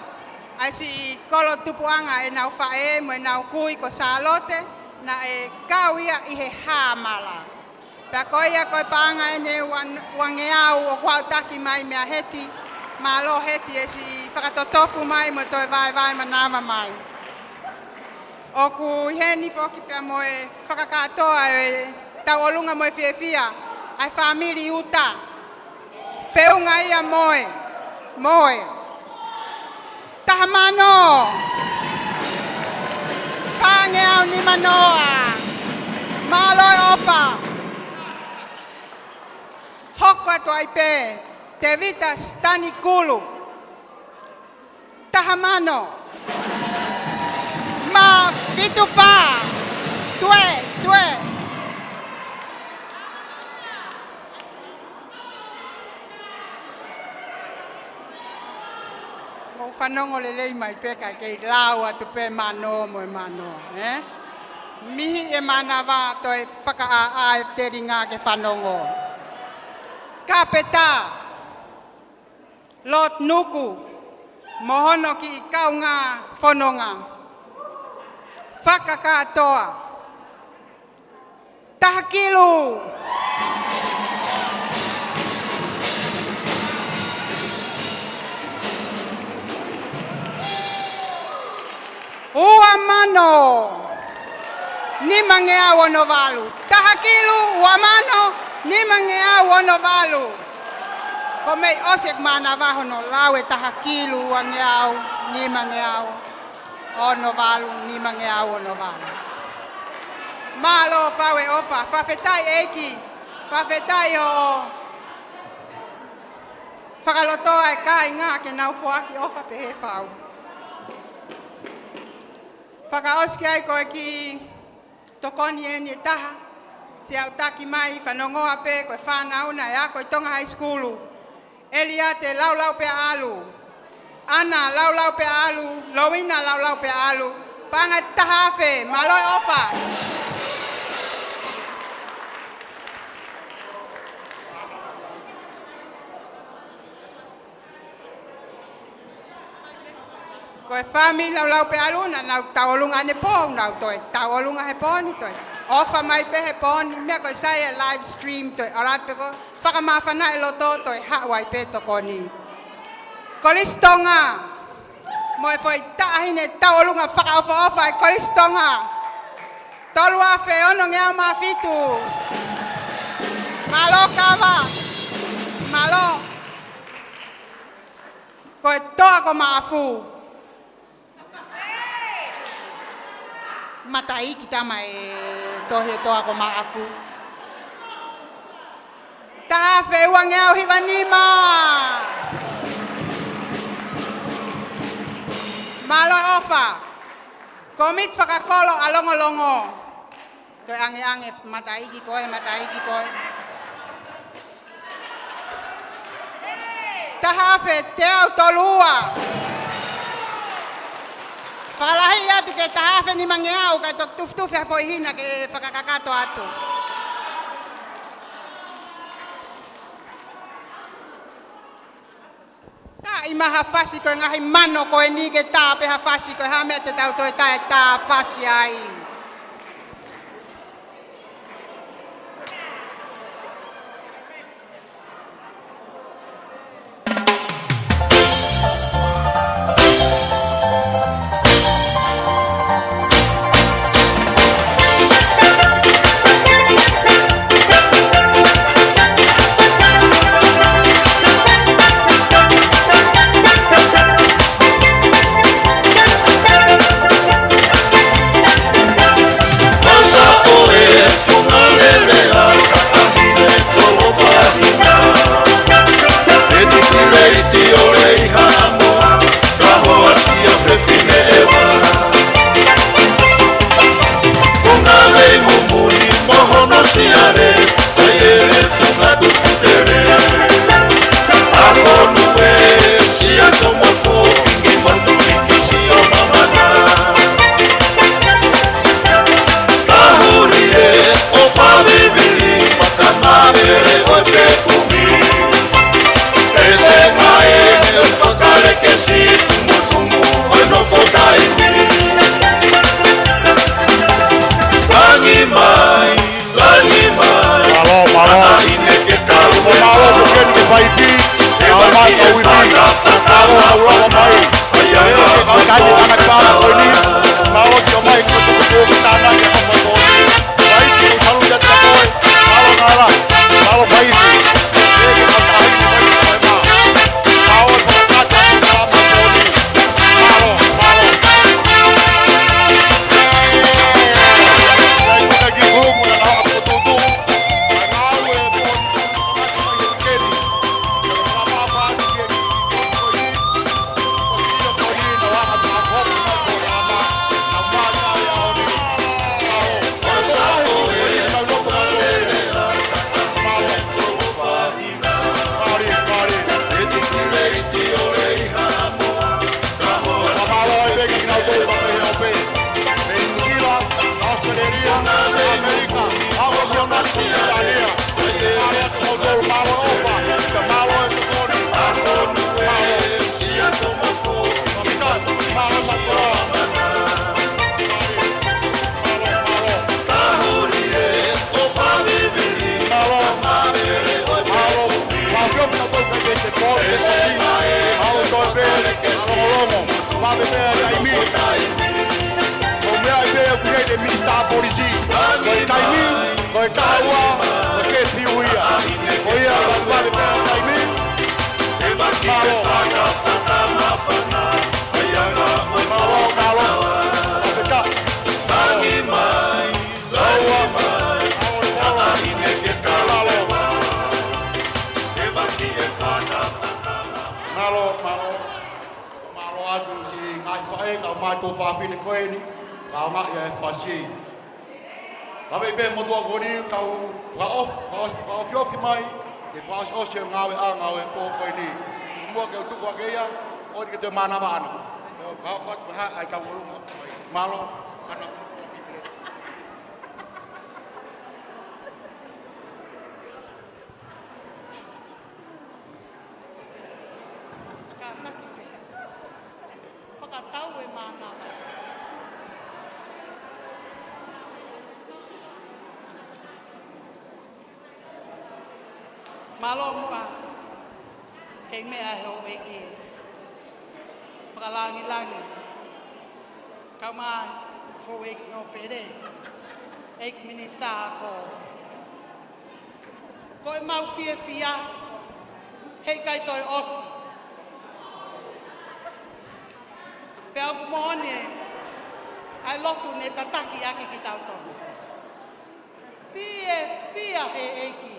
ʻa e siʻi kolo tupuʻanga ʻenau faʻē mo ʻenau kui ko Sālote, naʻe kau ia ʻi he hāmala. Pea ko ia ko e paʻanga eni ua, uangeau ʻoku aʻutaki mai meia Heti, mālō Heti e siʻi fakatotofu mai mo toe vaevae manava mai. ʻOku ʻi heni foki pea mo e fakakātoa e tauʻolunga mo e fiefia ʻa e fāmili uta. Feʻunga ia mo e, mo e. Taha mano. Fāngeau nima noa. Mālō e ʻofa. Hoko atu ai pē, Tevita Stanikulu. Taha mano. Mā fitu fā. Tue, tue. Mou fanongo lelei mai pē kae kei lau atu pē mano mo e mano, ē? Mihi e mānava toe fakaʻāʻā e telinga ke fanongo. Kapeta. Lord Nuku, mo hono kiʻi kaungā fononga. Fakakātoa. Taha kilu. Ua mano. Nimangeau ono valu. Taha kilu, ua mano, nimangeau ono valu. Ko e meʻa ʻosi e mānava hono lau e taha kilu, uangeau, nimangeau ono valu, nimangeau ono valu. Mālō fau e ʻofa, fakafetaʻi ʻEiki, fakafetaʻi hoʻo fakalotoa e kāinga ke nau foaki ʻofa pehē fau. Fakaʻosi ki ai ko e kiʻi tokoni eni ʻe taha, siʻi aʻutaki mai, fanongoa pē, ko e fānau na ʻe ako ʻi Tonga High School. Eliate Laulau Peaʻalu. Ana Laulau Peaʻalu, Lowina Laulau Peaʻalu. Paʻanga ʻe taha afe, mālō e ʻofa. Ko e fāmili Laulau Peaʻalu, naʻa nau tauʻolunga ʻanepō, nau toe tauʻolunga he pō ni toe. ʻOfa mai pē he pō ni, meʻa ko e sai e live stream toe. ʻAlu atu pē ko e fakamāfana e loto toe haʻu ai pē tokoni. Kolisi Tonga, mo e foʻi taʻahine tauʻolunga fakaʻofoʻofa e Kolisi Tonga. Tolu afe onongeau mā fitu. Mālō kava. Mālō. Ko e toa ko Maʻafu. Mataʻiki tama e tohi e toa ko Maʻafu. Taha afe uangeau hiva nima. Mālō e ʻofa. Komiti fakakolo ʻa Longolongo. Toe angeange mataʻiki koe, mataʻiki koe. Taha afe teau tolu ua. Fakalahi atu ki he taha afe nimangeau kae toki tufitufi ha foʻi hina ke fakakakato atu. Taʻi mai ha fasi ko e ngaahi mano ko eni ke tā pē ha fasi ko e hā meʻa te tau toe tā e tā fasi ai. Faʻē kau mai tuofāfine ko eni, kau mai ʻa e fasi. Lave pē mo tuʻa ko eni kau fakaof-, fakaof-, fakaofiofi mai, ke fakaʻosiʻosi e ngāue ʻa e ngāue pō ko eni. Mua ke u tuku ake ia, ʻoua te ke toe mānava ʻana. Kau kau atu ha ai kau ngolunga. Mālō, ana. Kātaki pē. Fakatau e mānava. Mālō muʻa, kei meʻa ʻa e houʻeiki fakalāngilangi. Kau mai houʻeiki nōpele, ʻEiki Minisitā Ako. Ko ʻemau fiefia, heʻikai toe ʻosi. Pea ʻoku moʻoni ē, ʻa e lotu ne tataki ʻaki kitautolu. Fiefia he ʻEiki.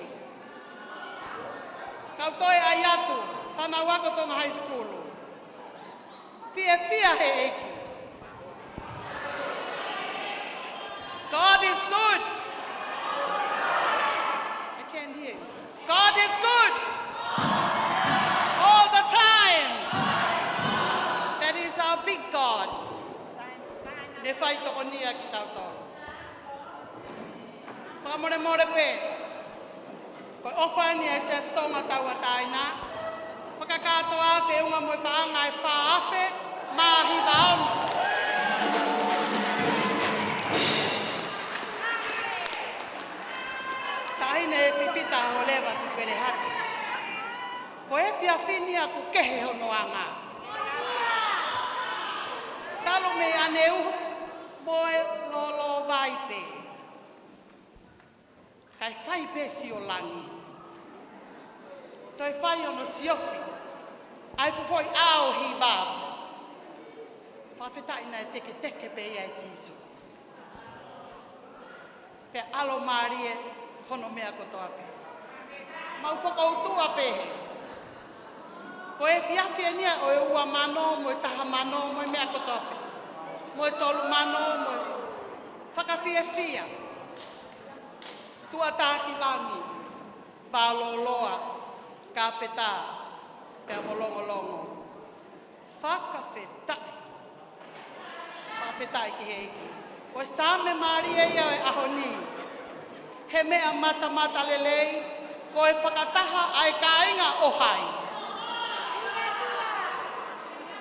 Kau toe ʻai atu, fānau ako Tonga High School. Fiefia he ʻEiki. God is good. I can't hear you. God is good. All the time. That is our big God. Ne faitokonia kitautolu. Fakamolemole pē. Ko e ʻofa eni ʻa e Siasi Tonga Tauʻatāina. Fakakātoa feʻunga mo e paʻanga ʻe fā afe mā hiva ono. Taʻahine Fifita Holeva Tuʻipelehake. Ko e efiafi ni ʻoku kehe hono anga. Talu mei ʻaneuhu mo e lōlō vai pē. Kae fai pē siʻi langi. Toe fai hono siofi ʻa e fuʻu foʻi ʻao hiva. Fakafetaʻi naʻe teketeke pē ia ʻe Sīsū. Pea ʻalomālie hono meʻa kotoa pē. Mau fokoutua pē he. Ko e efiafi eni ia ʻo e ua mano mo e taha mano mo e meʻa kotoa pē. Mo e tolu mano mo e fakafiefia. Tuʻa tākilangi, vā lōloa, kāpeta, pea mo longolongo. Fakafetaʻi. Fakafetaʻi ki he ʻEiki. Ko e Saame mālie ia ʻo e ʻaho ni. He meʻa matamatalelei, ko e fakataha ʻa e kāinga ʻo hai.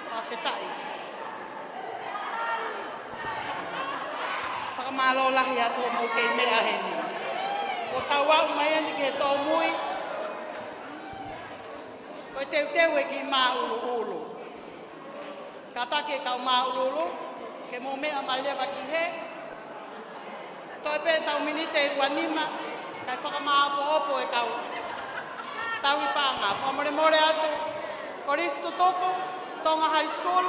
Fakafetaʻi. Fakamālō lahi atu hoʻomou kei meʻa heni. Kuo tau aʻu mai eni ki he tōmui. Ko e teuteu e kiʻi māʻuluʻulu. Kātaki e kau māʻuluʻulu, ke mou meʻa mai leva ki hē. Toe pē ʻetau miniti ʻe ua nima, kae fakamāʻopoʻopo e kau tauhi paʻanga. Fakamolemole atu, Kolisi Tutuku, Tonga High School,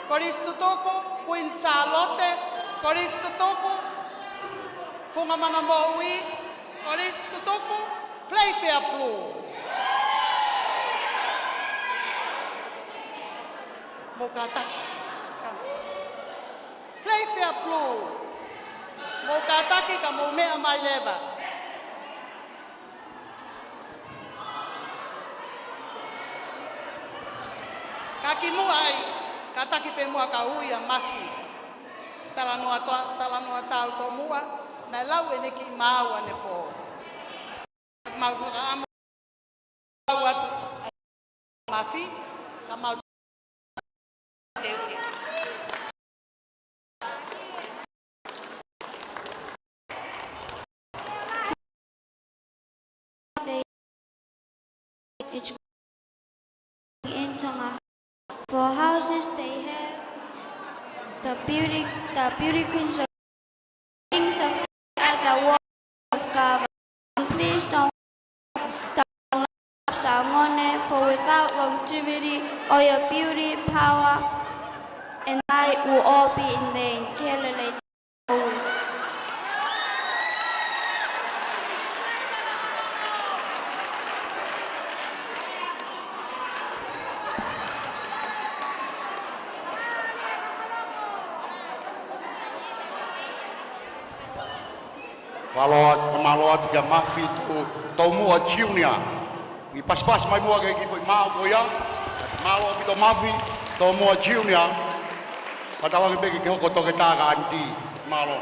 Kolisi Tutuku, Kuini Sālote, Kolisi Tutuku, Funga Mana Moʻui, Kolisi Tutuku, Playfair Blue. Mou kātaki. Playfair Blue. Mou kātaki ka mou meʻa mai leva. Ka kimuʻa ai, kātaki pē muʻa ka u ui ʻa Mafi. Talanoa toa, talanoa tau tomuʻa, naʻe lau ʻene kiʻi maau ʻanepō. Mau fakaʻamu atu Mafi, ka mau teuteu. It's in Tonga. For houses they have the beauty, the beauty queens of kings of the earth, the world of God. And please don't, don't laugh, Sangone, for without longevity, all your beauty, power, and light will all be in vain. Kia lelei. Fakamālō atu, fakamālō atu kia Mafi Toumuʻa Junior. ʻI pasipasi mai muʻa ki he kiʻi foʻi maau ko ia. Mālō ʻaupito Mafi Toumuʻa Junior. Fakatauange pē ke ke hoko toketā ka ʻaniti. Mālō.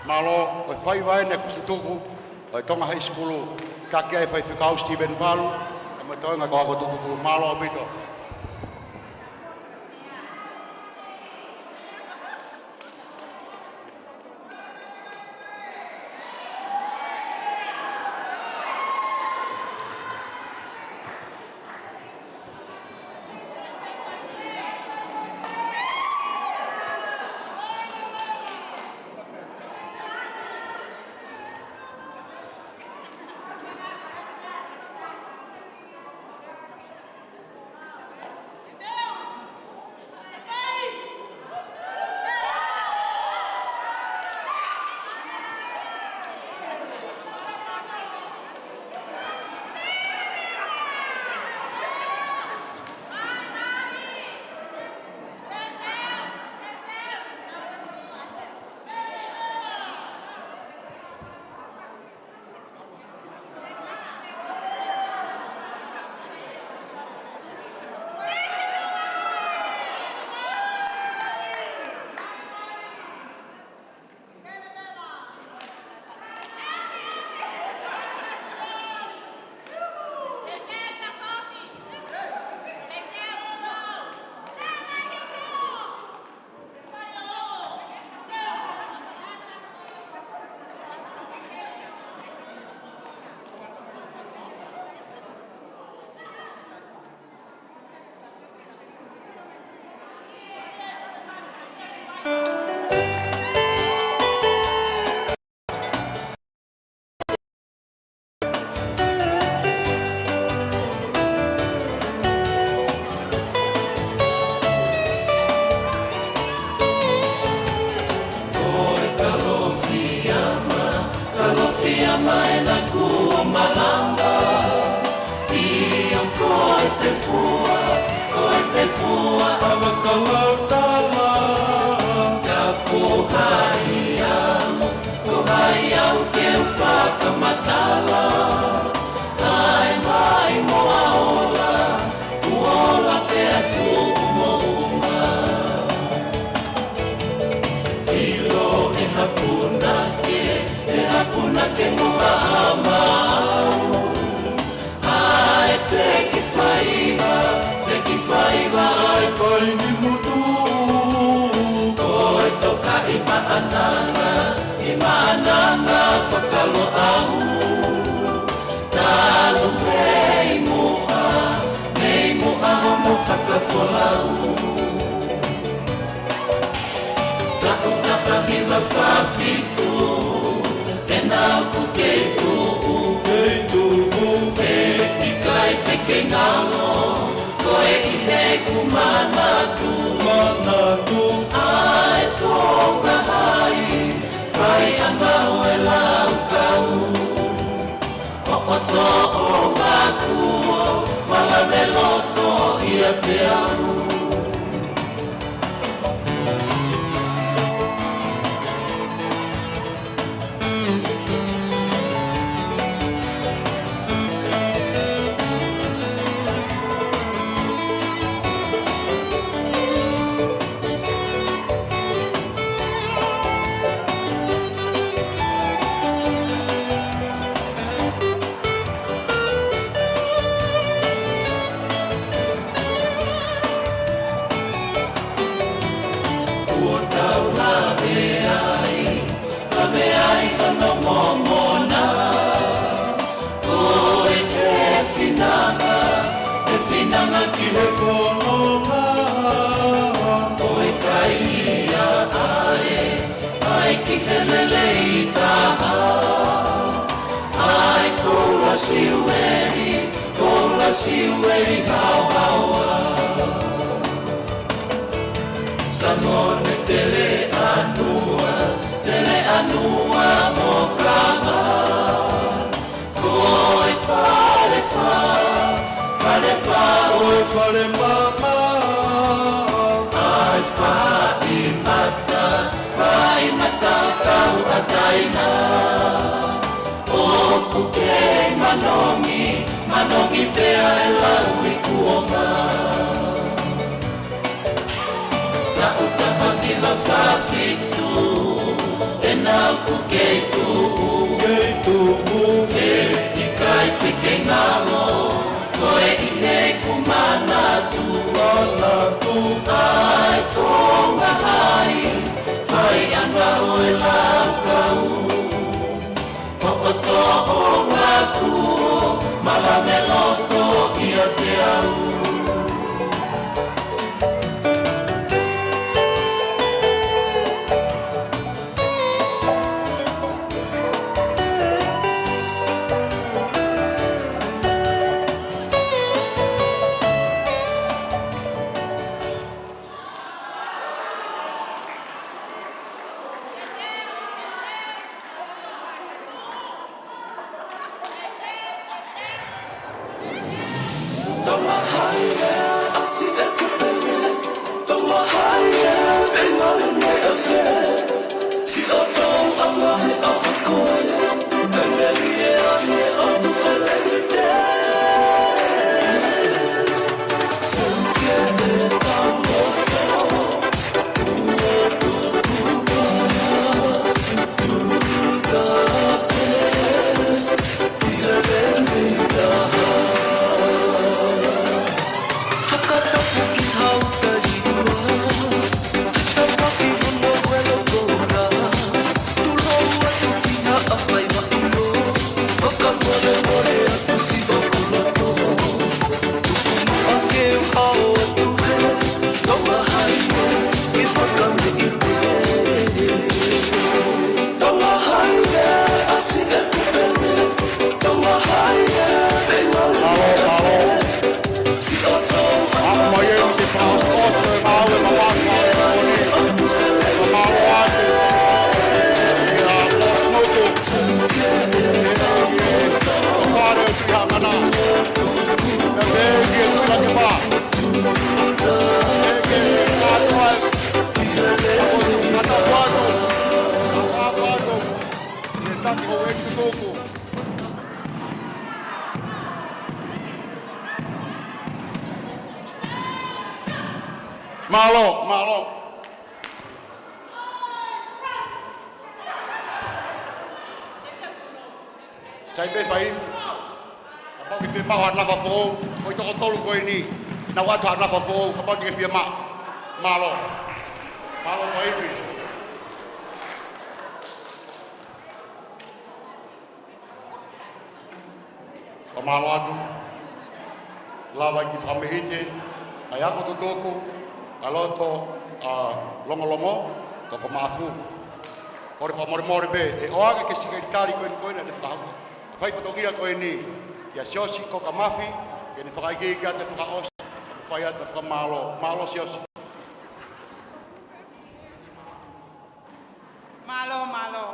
Mālō, ko e faiva eni kuo tuku ʻe Tonga High School, taki ai Faifekau Steven Palu, ʻa e mo e toenga ko Ako Tukutuku, mālō ʻaupito. Ko e Kalofiama, Kalofiama ʻena kuo malanga. ʻIo ko e tefua, ko e tefua ʻa Vakalautala. Ka ko hai au, ko hai au ke u fakamatala. ʻAi mai mo a ola, kuo ola pea tuʻu moʻunga. ʻIlo ʻe ha punake, ʻe ha punake mo ha ʻamau. ʻAi pē ke faiva, pē ke faiva ʻa e paini motu. Ko e toka ʻi Maʻananga, ʻi Maʻananga Fakaloʻau. Talu mei muʻa, mei muʻa hono fakafolau. Taʻu taha hiva fā fitu, ʻena ʻoku kei tuʻu, kei tuʻu, ʻe ʻikai te ke ngalo, ko e ʻi heʻeku manatu, manatu, ʻa e Tonga Hai, faiʻanga ʻo e Laukau. ʻOku toʻo ngā kuo malave loto ʻiate au. Kuo tau lave ai, lave ai hono momona. Ko e finanga, e finanga ki he fononga. Ko e kai ia ʻae, ʻae ki he lelei taha. ʻAe koula siueli, koula siueli haohaoa. Sangone Teleʻanua, Teleʻanua mo Kava. Ko e Falefa, Falefa ʻo e Falemama. ʻAi Faʻimata, ʻAi matautau ʻa Taina, ʻoku kei manongi, manongi pea ʻe lau i kuonga. Taʻu tapa ki la fafitu, ʻena ʻoku kei tuʻu, kei tuʻu. ʻE ʻikai te ke ngalo, ko e ʻi heʻeku manatu, manatu. ʻAi Tonga hai, fai ʻanga ʻo e laukau. Ko ʻoto o ngaku, malame loto ʻiate au. Mālō, mālō. Sai pē faifi. Kapau ʻoku ke fiemaʻu ha nafa foʻou, ko e toko tolu ko eni. Nau ʻoatu ha nafa foʻou, kapau te ke fiemaʻu. Mālō. Mālō faifi. Fakamālō atu. Lava e kiʻi fakamehite, ʻa e ako tutuku, ʻa e loto, ʻa, longolongo, toko mafu. Kole fakamolemole pē, ʻe ʻoange ke sekelitali ko eni ko ena ʻe fakahoko. Fai fatongia ko eni, ʻia Siosi Kokamafi, ke ne fakaikiiki atu e fakaʻosi, fai atu e fakamālō, mālō Siosi. Mālō, mālō.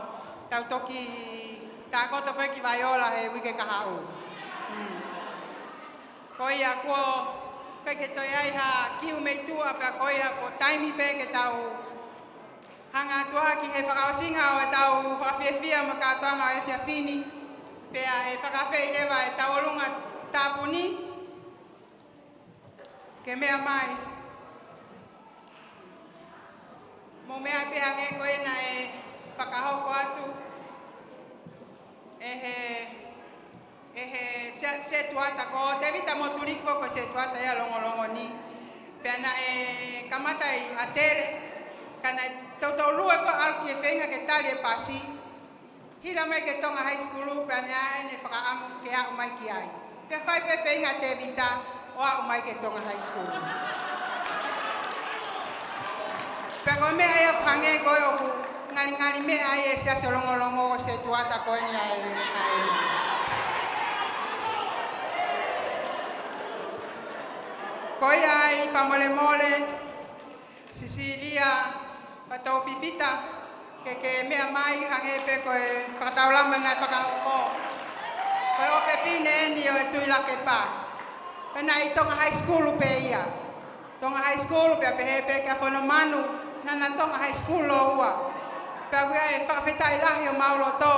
Tau toki tākoto pē ki Vaiola he uike kahaʻu. Mm. Ko ia kuo, ʻikai ke toe ʻi ai ha kiu mei tuʻa pea ko ia ko e taimi pē ke tau hanga atu ā ki he fakaʻosinga ʻo ʻetau fakafiefia mo e kātoanga ʻo e efiafi ni. Pea ʻe fakaafeʻi leva ʻetau ʻolunga tāpuni ke meʻa mai. Mou meʻa pē hangē ko ena ʻe fakahoko atu ʻe he, ʻe he se-, setuata ko Tevita Motuliku foki ko e setuata ia longolongo ni. Pea naʻe kamata ʻi ʻAtele, ka naʻe toutou lue ko ē ʻalu ki he feinga ke tali e pasi. Hila mai ki Tonga High School, pea ne ʻi ai ʻene fakaʻamu ke aʻu mai ki ai. Pea fai pē feinga ʻa Tevita ʻo aʻu mai ki Tonga High School. Pea ko e meʻa ia ʻoku hangē ko ē ʻoku ngalingali meʻa ai e siasi ʻo Longolongo ko e setuata ko eni ʻa e, ʻa e. Ko ia ai fakamolemole, Sisilia Fataufifita, ke ke meʻa mai hangē pē ko e fakataulama naʻe fakahoko. Ko e ʻofefine eni ʻo e Tuʻi Lakepa. Pea naʻe ʻi Tonga High School pē ia. Tonga High School pea pehē pē kia Fonomanu, Nana Tonga High School lōua. Pea ʻoku ʻi ai e fakafetaʻi lahi ʻo maʻu loto.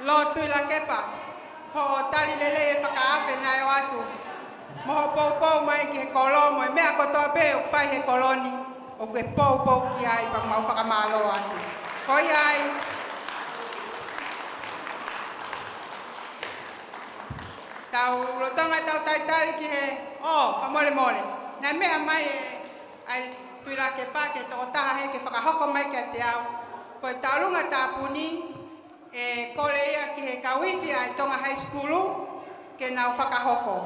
Lord Tuʻilakepa, hoʻo tali lelei e fakaafe naʻe ʻoatu. Mo hoʻo poupou mai ki he kolo mo e meʻa kotoa pē ʻoku fai he kolo ni, ʻoku ke poupou ki ai pea mau fakamālō atu. Ko ia ai, tau lolotonga tau talitali ki he, ʻo, fakamolemole. Naʻe meʻa mai e, ʻa e Tuʻilakepa ke tokotaha he ke fakahoko mai kiate au. Ko e tauʻolunga tāpuni, ʻe kole ia ki he kau ifi ʻa e Tonga High School ke nau fakahoko.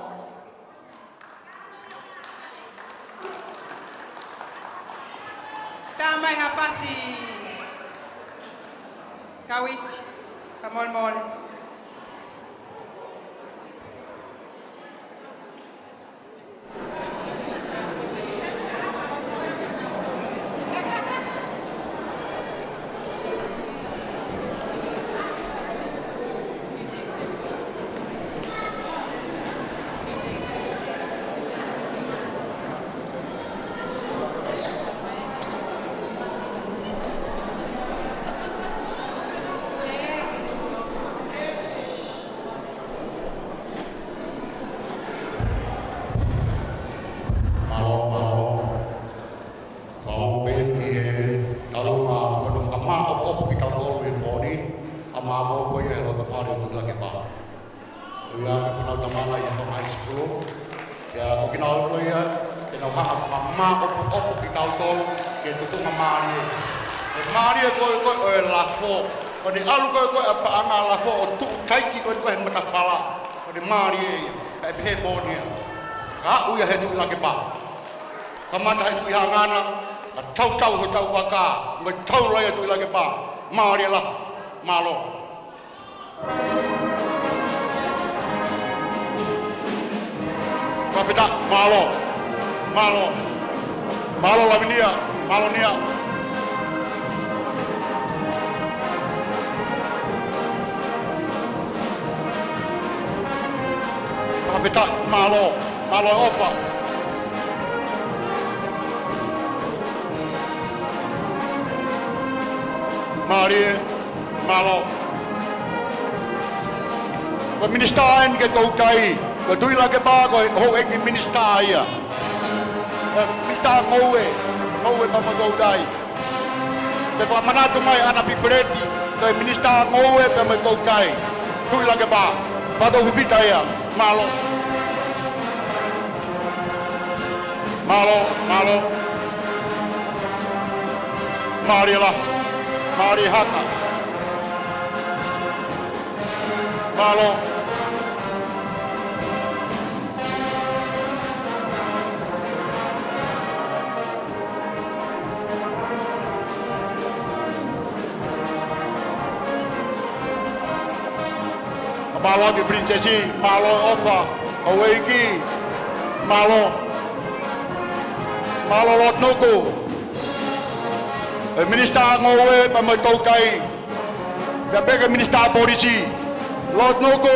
Tā mai ha pasi kau ifi, fakamolemole. Mālō, mālō. Kau pē ki he tauʻolunga ko ʻenau fakamāʻopoʻopo kitautolu he pō ni, ʻa māmou ko ia he loto fale ʻo Tuʻilakepa. ʻOku ʻi ai e fānau tamana ʻi he Tonga High School. Pea ko kinautolu ia, te nau hanga ʻo fakamāʻopoʻopo kitautolu ki he tufunga mālie. ʻE mālie ko ē ko ē ʻo e lafo, ko ʻene ʻalu ko ē ko ē ʻa e paʻanga lafo ʻo tuʻu taiki ko ē ko ē he matafala. Ko ʻene mālie ia, kae pehē pō ni ia. Ka aʻu ia he Tuʻilakepa. Kamata he Tuʻi Haʻangana, ka tautau hotau vaka, mo e taula ia Tuʻilakepa, mālie lahi, mālō. Fakafetaʻi, mālō, mālō, mālō Lavinia, mālō Nia. Fakafetaʻi, mālō, mālō e ʻofa. Mālie, mālō. Ko e minisitā eni ki he toutai, ko Tuʻilakepa ko e houʻeiki minisitā ia. Ko e minisitā ngoue, ngoue pea mo e toutai. Te u fakamanatu mai ʻAna Pifeleti, ko e minisitā ngoue pea mo e toutai. Tuʻilakepa, fakatou fifita ia, mālō. Mālō, mālō. Mālie lahi, mālie haka. Mālō. Mālō ki he Pilinisesi, mālō ʻofa, houʻeiki, mālō. Mālō Lord Nuku. E minisitā ngoue pea mo e toutai. Pea pehē ki he minisitā polisi. Lord Nuku.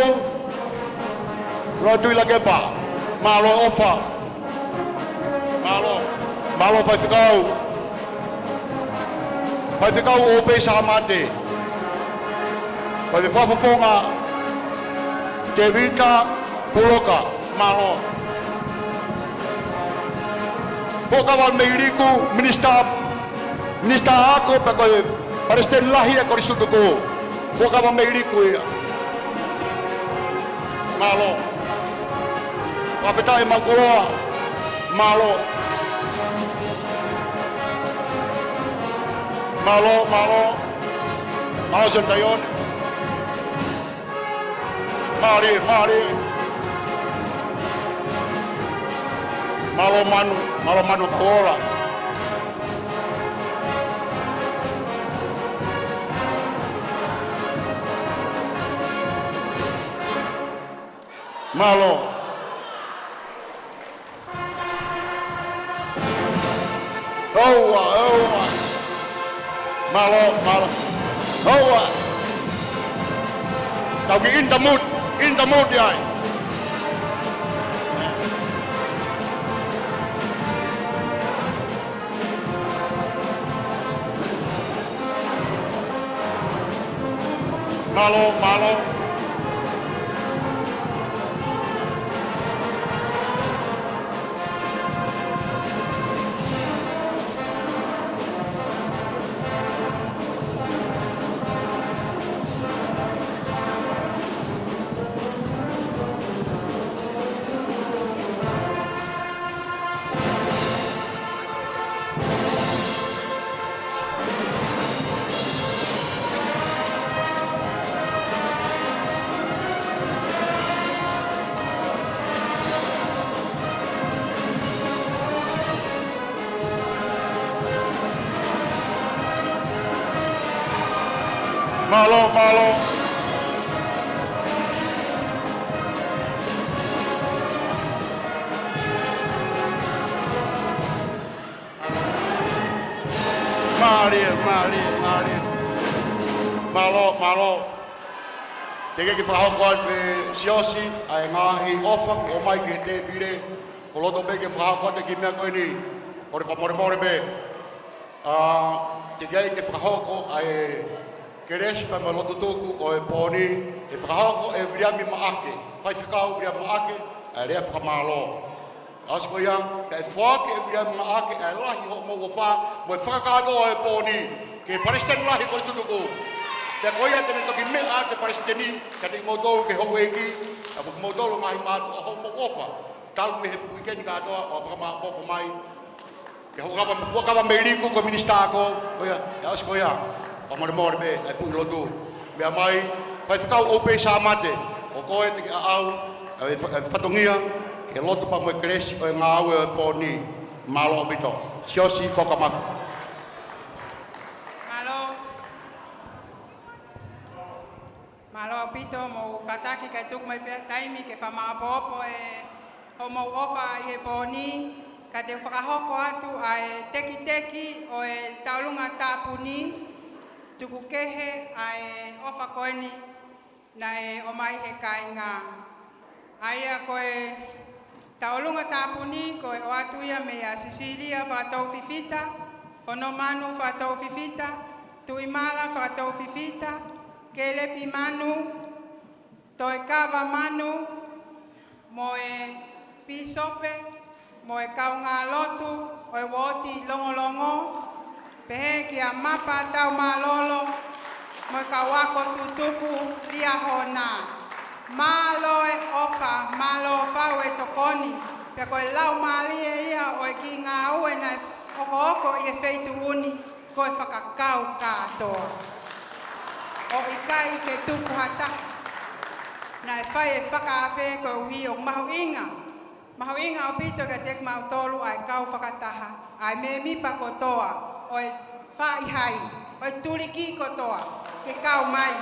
Lord Tuʻilakepa. Mālō ʻofa. Mālō. Mālō faifekau. Faifekau ʻOpei Sāmate. Faifekau fakafofonga Tēvita Puloka. Mālō. Fuakava Meiliku, minisitā, minisitā ako pea ko e palesiteni lahi ʻa e Kolisi Tutuku. Fuakava Meiliku ia. Mālō. Fakafetaʻi mau koloa. Mālō. Mālō, mālō. Mālō Sione Taione. Mālie, mālie. Mālō Manu, mālō Manu Kauola. Mālō. ʻOua, ʻoua. Mālō, mālō. ʻOua. Tau kiʻi interlude, interlude ia ai. Mālō, mālō. Mālō, mālō. Mālie, mālie, mālie. Mālō, mālō. Teʻeki ke fakahoko atu ʻe Siosi ʻa e ngaahi ʻofa kuo ʻomai ki he tēpile. ʻOku ou loto pē ke fakahoko atu e kiʻi meʻa ko eni. Kole fakamolemole pē. ʻA, teʻeki ai ke fakahoko ʻa e kelesi pea mo e lotu tuku ʻo e pō ni, ʻe fakahoko ʻe Viliami Maʻake, Faifekau Viliami Maʻake, ʻa e lea fakamālō. ʻAsi ko ia, kae foaki ʻe Viliami Maʻake ʻa e lahi hoʻomou ʻofa mo e fakakātoa ʻo e pō ni ki he Palesiteni Lahi Kolisi Tutuku. Pea ko ia te ne toki meʻa atu e Palesiteni kiate kimoutolu ki he houʻeiki, pea mo kimoutolu ngaahi mātuʻa hoʻomou ʻofa talu mei he uike ni kātoa ʻo fakamāʻopoʻopo mai. Ke huʻakava, huʻakava mei Liku ko e minisitā ko, ko ia, ʻe ʻasi ko ia. Fakamolemole pē, ʻa e puʻi lotu. Meʻa mai, Faifekau ʻOupei Sāmate, ko koe te ke ʻaʻau ʻa e fa-, ʻa e fatongia ke lotu pea mo e kelesi ʻo e ngāue ʻo e pō ni. Mālō ʻaupito. Siosi Koka Mafi. Mālō. Mālō ʻaupito hoʻomou kātaki kae tuku mai pē ʻa e taimi ke fakamāʻopoʻopo e hoʻomou ʻofa ʻi he pō ni, ka te u fakahoko atu ʻa e tekiteki ʻo e tauʻolunga tāpuni, tuku kehe ʻa e ʻofa ko eni naʻe ʻomai ʻe he kāinga. ʻA ia ko e tauʻolunga tāpuni ko e ʻoatu ia meia Sisilia Fakatoufifita, Fonomanu Fakatoufifita, Tuʻimala Fakatoufifita, Kelepi Manu, Toekava Manu, mo e pīsope, mo e kaungālotu ʻo e uooti Longolongo, pehē kia Mapa Taumālolo, mo e kau ako tutuku Liahona. Mālō e ʻofa, mālō fau e tokoni, pea ko e laumālie ia ʻo e kiʻi ngāue naʻe okooko ʻi he feituʻu ni, ko e fakakau kātoa. ʻO ʻikai ke tupu ha taha naʻe fai e fakaafe koeʻuhi ʻoku mahuʻinga. Mahuʻinga ʻaupito kiate kimautolu ʻa e kau fakataha, ʻa e mēmipa kotoa ʻo e Faʻihai, ʻo e tuliki kotoa, ke kau mai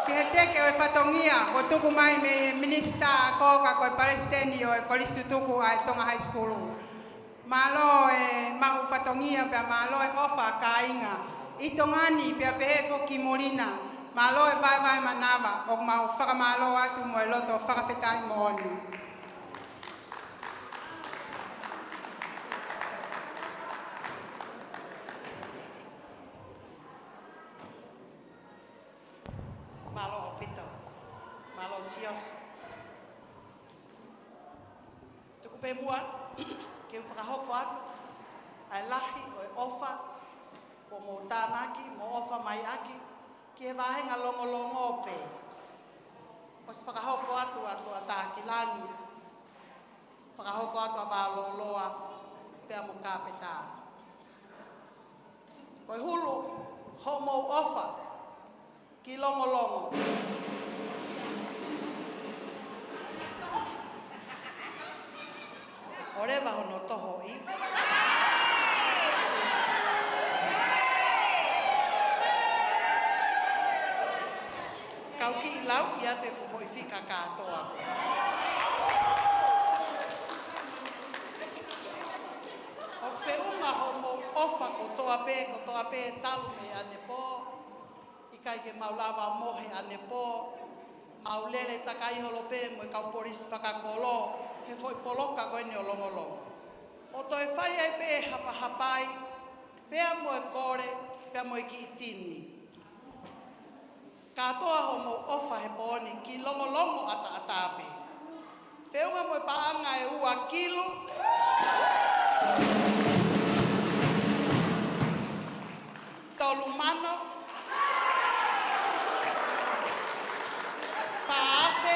ki he teke ʻo e fatongia kuo tuku mai mei he minisitā ko ka ko e palesiteni ʻo e Kolisi Tutuku ʻa e Tonga High School. Mālō e maʻu fatongia pea mālō e ʻofa kāinga ʻi Tonga ni pea pehē foki muli na. Mālō e vaevae manava, ʻoku mau fakamālō atu mo e loto fakafetaʻi moʻoni. Mālō ʻaupito. Mālō Siosi. Tuku pē muʻa ke u fakahoko atu ʻa e lahi ʻo e ʻofa kuo mou tānaki mo ʻofa mai ʻaki ki he vāhenga Longolongo pē. ʻOsi fakahoko atu ʻa Tuʻatakilangi, fakahoko atu ʻa Vālōloa pea mo Kāpetā. Ko e hulu hoʻomou ʻofa ki Longolongo. ʻOleva hono tohoʻi. Kau kiʻi lauʻi atu e fuʻu foʻi fika kātoa. ʻOku feʻunga hoʻomou ʻofa kotoa pē, kotoa pē talu mei ʻanepō. ʻIkai ke mau lava mohe ʻanepō, mau lele takai holo pē mo e kau polisi fakakolo he foʻi poloka ko eni ʻo Longolongo. ʻO toe fai ai pē hapahapai, pea mo e kole, pea mo e kiʻi tini. Kātoa hoʻomou ʻofa he pō ni ki Longolongo ʻataʻatā pē. Feʻunga mo e paʻanga ʻe ua kilu, tolu mano, fā afe,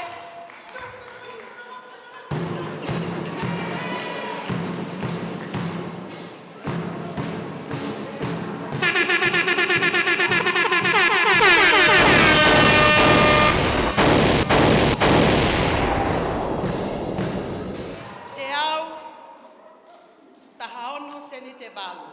teau taha ono sēniti ʻe valu.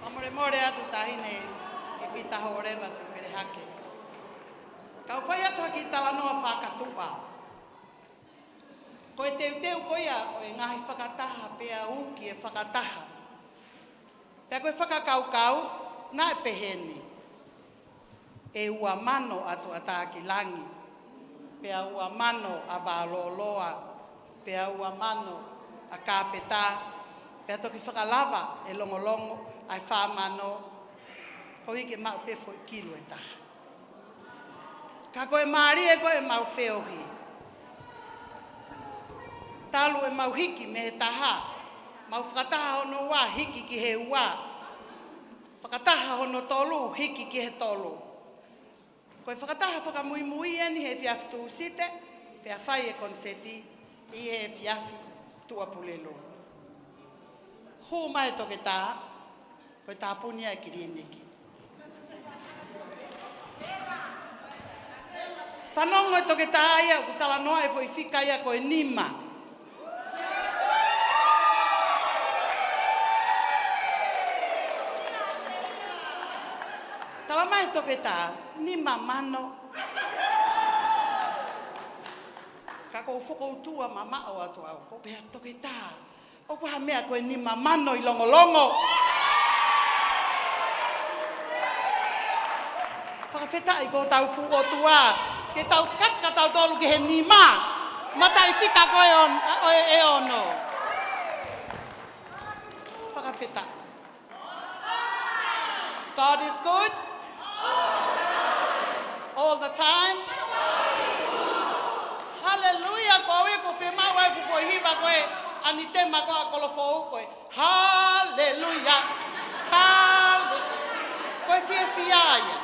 Fakamolemole atu Taʻahine Fifita, hoʻo leva atu pele hake. Kau fai atu ha kiʻi talanoa fakatuʻa. Ko e teuteu ko ia ʻo e ngaahi fakataha pea uki e fakataha. Pea ko e fakakaukau, naʻe pehē ni. ʻE ua mano ʻa Tuʻatākilangi, pea ua mano ʻa Vālōloa, pea ua mano ʻa Kāpetā, pea toki fakalava ʻe Longolongo ʻa e fā mano, koeʻuhi ke maʻu pē foʻi kilu ʻe taha. Ka ko e mālie ko ē ʻemau feohi. Talu ʻemau hiki mei he taha, mau fakataha hono ua hiki ki he ua, fakataha hono tolu hiki ki he tolu. Ko e fakataha fakamuimui eni he efiafi Tūsite, pea fai e koniseti ʻi he efiafi Tuʻapulelulu. Hū mai e toketā, ko e tāpuni ʻa e kiliniki. Fanongo e toketā ia ʻoku talanoa e foʻi fika ia ko e nima. Tala mai e toketā, nima mano. Ka ʻoku ou fokoutua mamaʻo atu au, ʻoku ou pehē, toketā, ʻoku ʻi ai ha meʻa ko e nima mano ʻi Longolongo? Fakafetaʻi ko hotau fuʻu ʻOtua, ke tau kaka tautolu ki he nima, mataʻifika ko ē ʻe on-, ʻe, ʻe ono. Fakafetaʻi. God is good. All the time. Haleluia, ko au ia ʻoku ou fiemaʻu ai e fuʻu foʻi hiva ko ē ʻa Nitema ko ē ʻa Kolofoʻou ko ē. Haleluia. Hale-, ko e fiefia ia.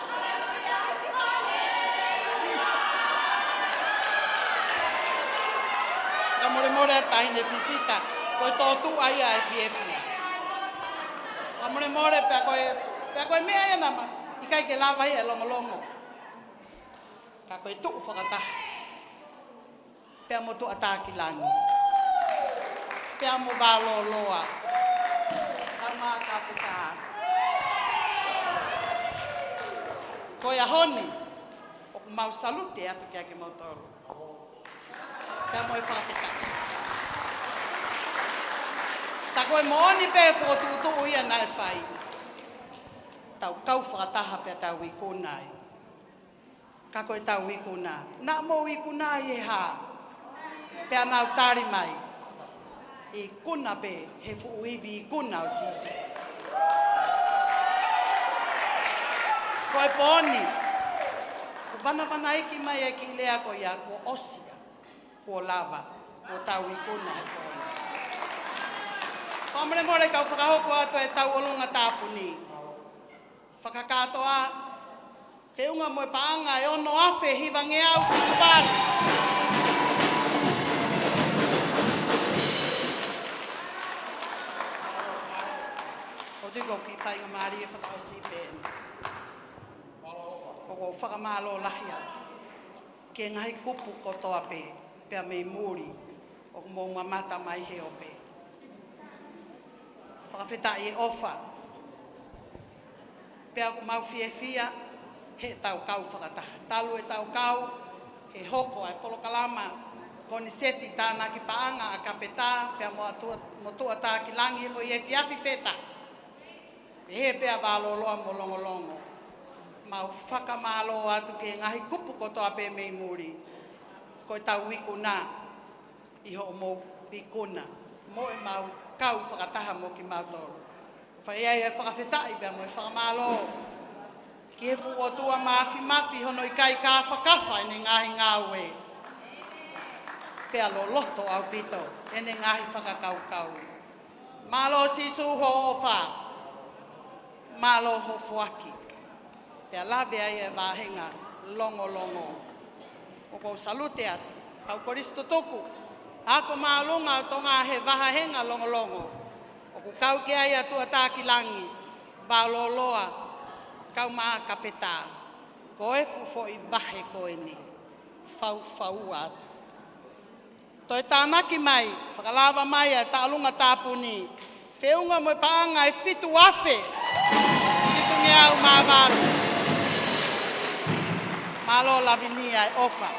Fakamolemole Taʻahine Fifita, ko e tōtuʻa ia e fiefia. Fakamolemole, pea ko e, pea ko e meʻa ia naʻa ma, ʻikai ke lava ia ʻe Longolongo. Ka ko e tuʻu fakataha. Pea mo Tuʻatākilangi. Pea mo Vālōloa. Pea mo Kāpetā. Ko e ʻaho ni, ʻoku mau salute atu kiate kimoutolu. Pea mo e fakafetaʻi. Tā ko e moʻoni pē fokotuʻutuʻu ia naʻe fai. Tau kau fakataha pea tau ikuna ai. Ka ko ʻetau ikuna, naʻa mou ikuna ai he hā? Pea nau tali mai, ikuna pē he fuʻu ivi ikuna ʻo Sīsū. Ko e pō ni, kuo vanavanaiki mai e kiʻi lea ko ia, kuo ʻosi ia, kuo lava, kuo tau ikuna he pō ni. Fakamolemole kau fakahoko atu ʻetau ʻolunga tāpuni. Fakakātoa, feʻunga mo e paʻanga ʻe ono afe hivangeau fitu valu. ʻOku ou tui ko e kiʻi faingamālie fakaʻosi pē eni. ʻOku ou fakamālō lahi atu ki he ngaahi kupu kotoa pē, pea mei muli, ʻoku mou mamata mai he ope. Fakafetaʻi e ʻofa. Pea ʻoku mau fiefia heʻetau kau fakataha. Talu ʻetau kau, he hoko ʻa e polokalama koniseti tānaki paʻanga ʻa Kāpetā, pea mo Atua, mo Tuʻatākilangi he foʻi efiafi pē taha. Pehē pē ʻa Vālōloa mo Longolongo. Mau fakamālō atu ki he ngaahi kupu kotoa pē mei muli. Ko ʻetau ikuna, ʻi hoʻomou ikuna, mo ʻemau kau fakataha mo kimautolu. Fai ai e fakafetaʻi pea mo e fakamālō ki he fuʻu ʻOtua Māfimafi, hono ʻikai kāfakafa ʻene ngaahi ngāue, pea loloto ʻaupito ʻene ngaahi fakakaukau. Mālō Sīsū hoʻo ʻofa, mālō hoʻo foaki. Pea lave ai e vāhenga Longolongo. ʻOku ou salute atu, kau Kolisi Tutuku, ako māʻolunga ʻo Tonga he vāhenga Longolongo. ʻOku kau ki ai ʻa Tuʻatākilangi, Vaololoa, kau Makapeta. Ko e fuʻu foʻi vahe ko eni, faufaua atu. Toe tānaki mai, fakalava mai ʻa e taʻolunga tāpuni, feʻunga mo e paʻanga ʻe fitu afe fitungeau mā valu. Mālō Lavinia e ʻofa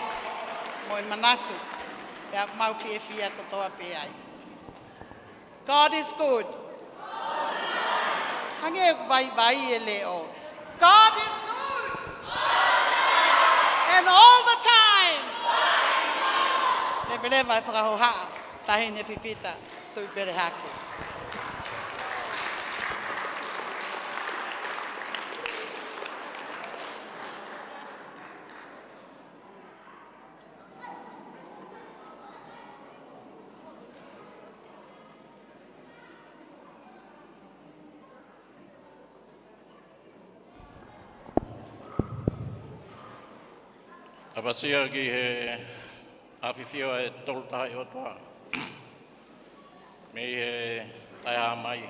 mo e manatu, pea mau fiefia kotoa pē ai. God is good. Hangē ʻoku vaivai e leʻo. God is good. And all the time. Leveleva e fakahohaʻa, Taʻahine Fifita Tuʻipelehake. ʻApasia ki he ʻafifio ʻa e Tolu Tahaʻi ʻOtua mei he taʻehāmai.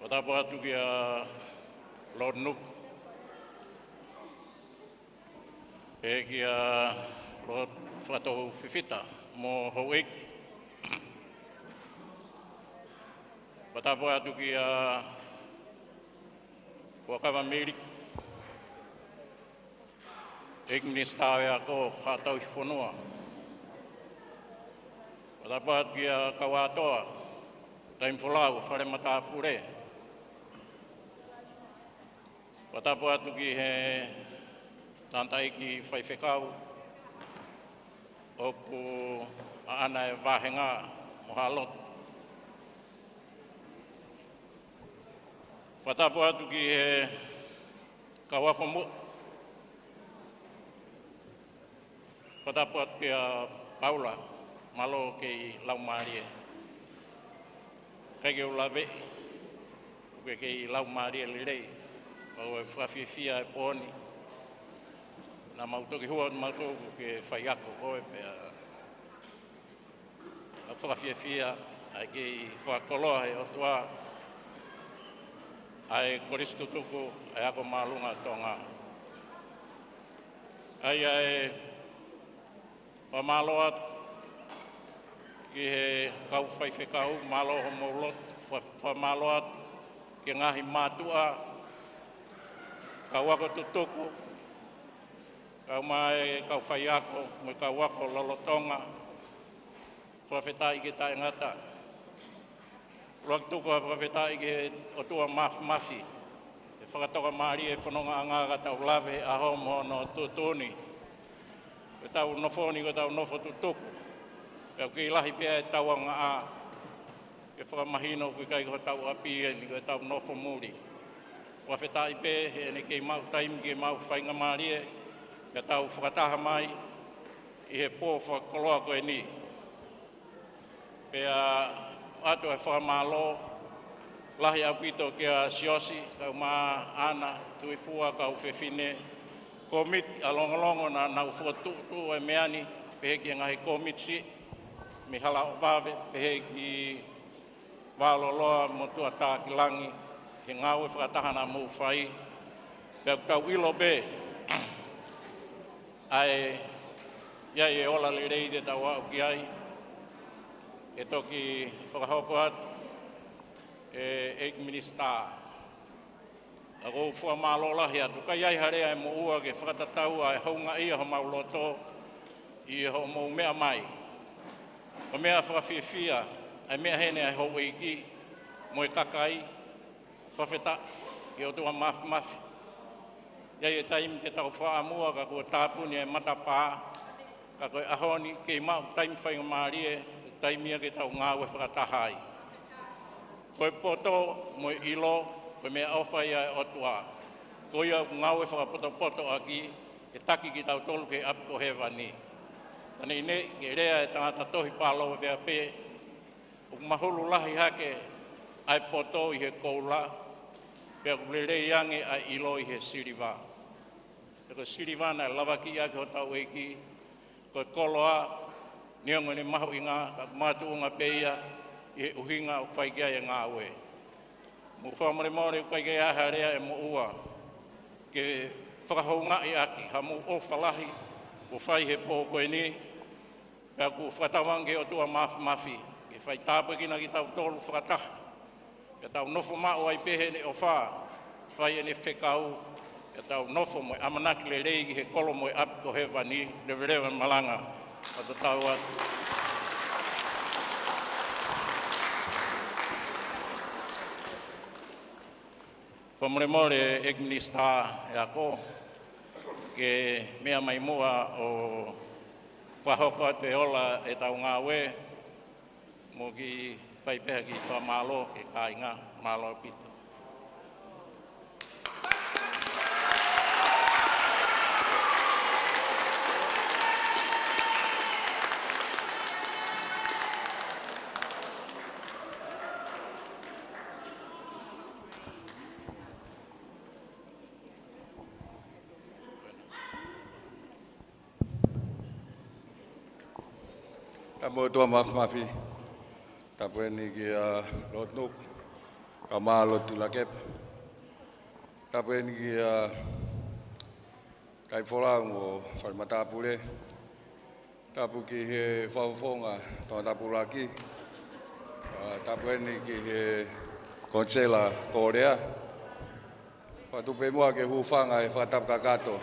Fakatapu atu kia Lord Nuku, pea kia Lord Fakatau Fifita mo houʻeiki. Fakatapu atu kia Fuakava Miliki, ʻEiki Minisitā ʻo e Ako, Haʻa Tauhi Fonua. Fakatapu atu kia Kauatoa, Taimi Folau, Fale Matāpule. Fakatapu atu ki he tangataʻeiki faifekau ʻoku ʻaʻana e vāhenga mo Hāloti. Fakatapu atu ki he kau ako muʻa. Fakatapu atu kia Paula, mālō kei laumālie. ʻIkai ke u laveʻi, ʻoku ke kei laumālie lelei. Mau ʻoku fakafiefia e pō ni. Naʻa mau toki hua atu mautolu ʻoku ke faiako koe pea ʻoku fakafiefia, ʻa e kei fakakoloa he ʻOtua ʻa e Kolisi Tutuku ʻa e Ako Māʻolunga ʻo Tonga. ʻA ia ʻe fakamālō atu ki he kau faifekau, mālō hoʻomou lotu, fa-, fakamālō atu ki he ngaahi mātuʻa, kau ako tutuku, kau mai kau faiako, mo e kau ako lolotonga, fakafetaʻi ke taʻengata. ʻUluaki tuku ha fakafetaʻi ki he ʻOtua Māfimafi, ʻe fakatoka mālie e fonongaʻanga ka tau lave he ʻaho mo hono tuʻutuʻuni. Ko ʻetau nofo ni, ko ʻetau nofo tutuku. Pea ʻoku kei lahi pē ʻetau angaʻa ke fakamahino ʻoku ʻikai ko hotau ʻapi eni, ko ʻetau nofo muli. Fakafetaʻi pē heʻene kei maʻu taimi ke maʻu faingamālie, ke tau fakataha mai ʻi he pō fakakoloa ko eni. Pea ʻoatu e fakamālō lahi ʻaupito kia Siosi, kau mai ʻAna, Tuifua, kau fefine, kōmiti ʻa Longolongo naʻa nau fokotuʻutuʻu e meʻa ni, pehē ki he ngaahi kōmiti siʻi mei Halaʻovave, pehē ki Vaololoa mo Tuʻatākilangi, he ngāue fakataha naʻa mou fai. Pea ʻoku tau ʻilo pē ʻa e, ʻi ai e ola lelei te tau aʻu ki ai. ʻE toki fakahoko atu ʻe he ʻEiki Minisitā. ʻOku ou fakamālō lahi atu, ʻikai ai ha lea ʻe moʻua ke fakatatau ʻa e houngaʻia homau loto ʻi hoʻomou meʻa mai. Ko e meʻa fakafiefia, ʻa e meʻa heni ʻa e houʻeiki mo e kakai, fakafetaʻi ki he ʻOtua Māfimafi. ʻI ai e taimi te tau fakaʻamua ka kuo tāpuni e matapā, Ka ko e ʻaho ni, kei maʻu taimi faingamālie, taimi ia ke tau ngāue fakataha ai. Ko e poto mo e ʻilo, ko e meʻaʻofa ia ʻa e ʻOtua. Ko ia ʻoku ngāue fakapotopoto ʻaki, ʻe taki kitautolu ki he ʻapi ko hēvani. Ka neʻineʻi, ke lea e tangata tohi pālōvea pē, ʻoku mahulu lahi hake ʻa e poto ʻi he koula, pea ʻoku lelei ange ʻa e ʻilo ʻi he siliva. He ko e siliva naʻe lavakiʻi ʻaki hotau ʻEiki, ko e koloa, neongo ʻene mahuʻinga, ka ʻoku makatuʻunga pē ia ʻi he ʻuhinga ʻoku fai ki ai e ngāue. Mou fakamolemole ʻoku ʻikai ke ʻi ai ha lea ʻe moʻua ke fakahoungaʻi ʻaki, ha mou ʻofa lahi kuo fai he pō ko eni, pea ʻoku fakatauange ki he ʻOtua Māfimafi ke fai tāpuekina kitautolu fakataha, pea tau nofo maʻu ai pē heʻene ʻofa, fai ʻene fekau, pea tau nofo mo e ʻamanaki lelei ki he kolo mo e ʻapi ko hēvani. Leveleva e malanga, ʻo tatau atu. Fakamolemole ʻEiki Minisitā e Ako, ke meʻa mai muʻa ʻo fakahoko atu e ola ʻetau ngāue, mo kiʻi fai pē ha kiʻi fakamālō ki he kāinga. Mālō ʻaupito. Tapu ʻOtua Māfimafi. Tapu eni kia Lord Nuku, kae ʻumaʻā Lord Tuʻilakepa. Tapu eni kia Taifolau mo e fale matāpule. Tapu ki he fakafofonga tongatapu ʻuluaki. ʻA, tapu eni ki he Konisela Kōlea. Fakatupu pē muʻa ke hūfanga he fakatapu kakato.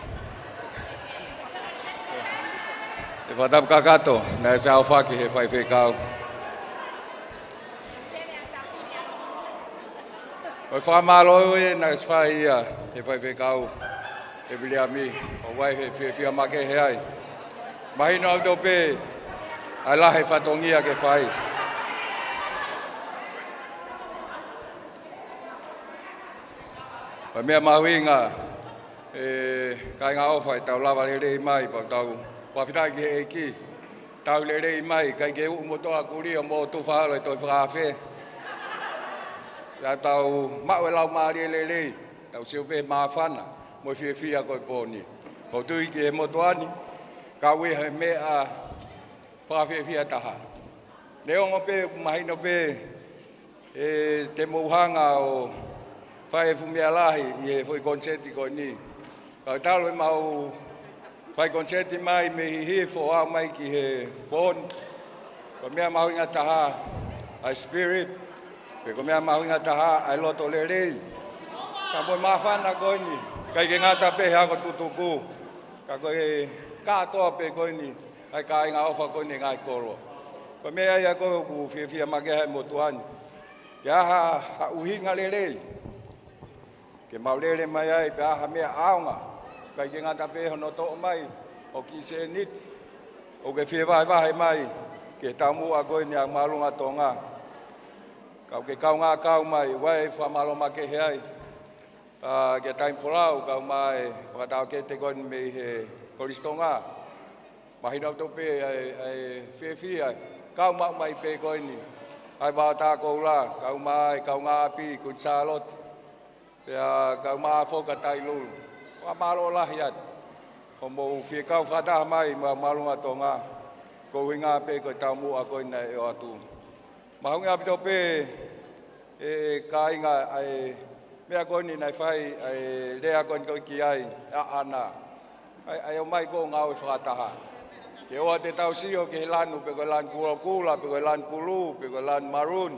He fakatapu kakato naʻe ʻosi ʻaofaki ʻe he faifekau. Ko e fakamālō ē naʻe ʻosi fai ia ʻe he faifekau ʻe Viliami, ʻoku ʻi ai e fiefia makehe ai. Mahino ʻaupito pē ʻa e lahi e fatongia ke fai. Ko e meʻa mahuʻinga, ē, kāinga ʻofa, ʻetau lava lelei mai, pea tau fakafetaʻi ki he ʻEiki. Tau lelei mai, ʻikai ke uʻu motoa kulio mo tufa holo e tohi fakaafe. Pea tau maʻu e laumālie lelei, tau sio pē māfana mo e fiefia ko e pō ni. ʻOku ou tui ki he motuʻa ni, ka ʻoku ʻi ai ha meʻa fakafiefia taha. Neongo pē, mahino pē, ʻe te mou hanga ʻo fai e fuʻu meʻa lahi ʻi he foʻi koniseti ko eni. Ka ʻoku talu ʻemau fai koniseti mai mei Hihifo ʻo aʻu mai ki he pō ni. Ko e meʻa mahuʻinga taha ʻa e spirit, pe ko e meʻa mahuʻinga taha ʻa e loto lelei. Ka mo e māfana ko eni, ʻikai ke ngata pē he ako tutuku, ka ko e kātoa pē ko eni, ʻa e kāinga ʻofa ko eni ngaahi kolo. Ko e meʻa ia ʻoku ou fiefia makehe ai he motuʻa ni. Ke ʻi ai ha ʻuhinga lelei ke mau lele mai ai, pe ʻi ai ha meʻa ʻaonga, ʻikai ke ngata pē hono toʻo mai ʻo e kiʻi sēniti, ʻoku ke fie vahevahe mai ki he taumuʻa ko eni ʻa e māʻolunga Tonga. Ka ʻoku ke kaungā kau mai, ʻoku ou fakamālō makehe ai, ʻa, kia Taifolau, kae ʻumaʻā e fakataʻokete ko eni mei he Kolisi Tonga. Mahino ʻaupito pē ʻa e, ʻa e fiefia, kau maʻu mai pē ko eni ʻa e Vaotakoula, kae ʻumaʻā e kaungāʻapi Kuini Sālote, pea kae ʻumaʻā foki ʻa Tailulu. Fakamālō lahi atu hoʻomou fie kau fakataha mai mo e māʻolunga Tonga, ko e ʻuhinga pē ko e taumuʻa ko eni naʻe ʻoatu. Mahuʻinga ʻaupito pē, ʻe kāinga, ʻa e meʻa ko eni naʻe fai, ʻa e lea ko eni ko ē ki ai ʻaʻana. ʻA e, ʻa e ō mai ko e ngāue fakataha. Ke ʻoua te tau sio ki he lanu, pe ko e lanu kulokula, pe ko e lanu pulū, pe ko e lanu maroon,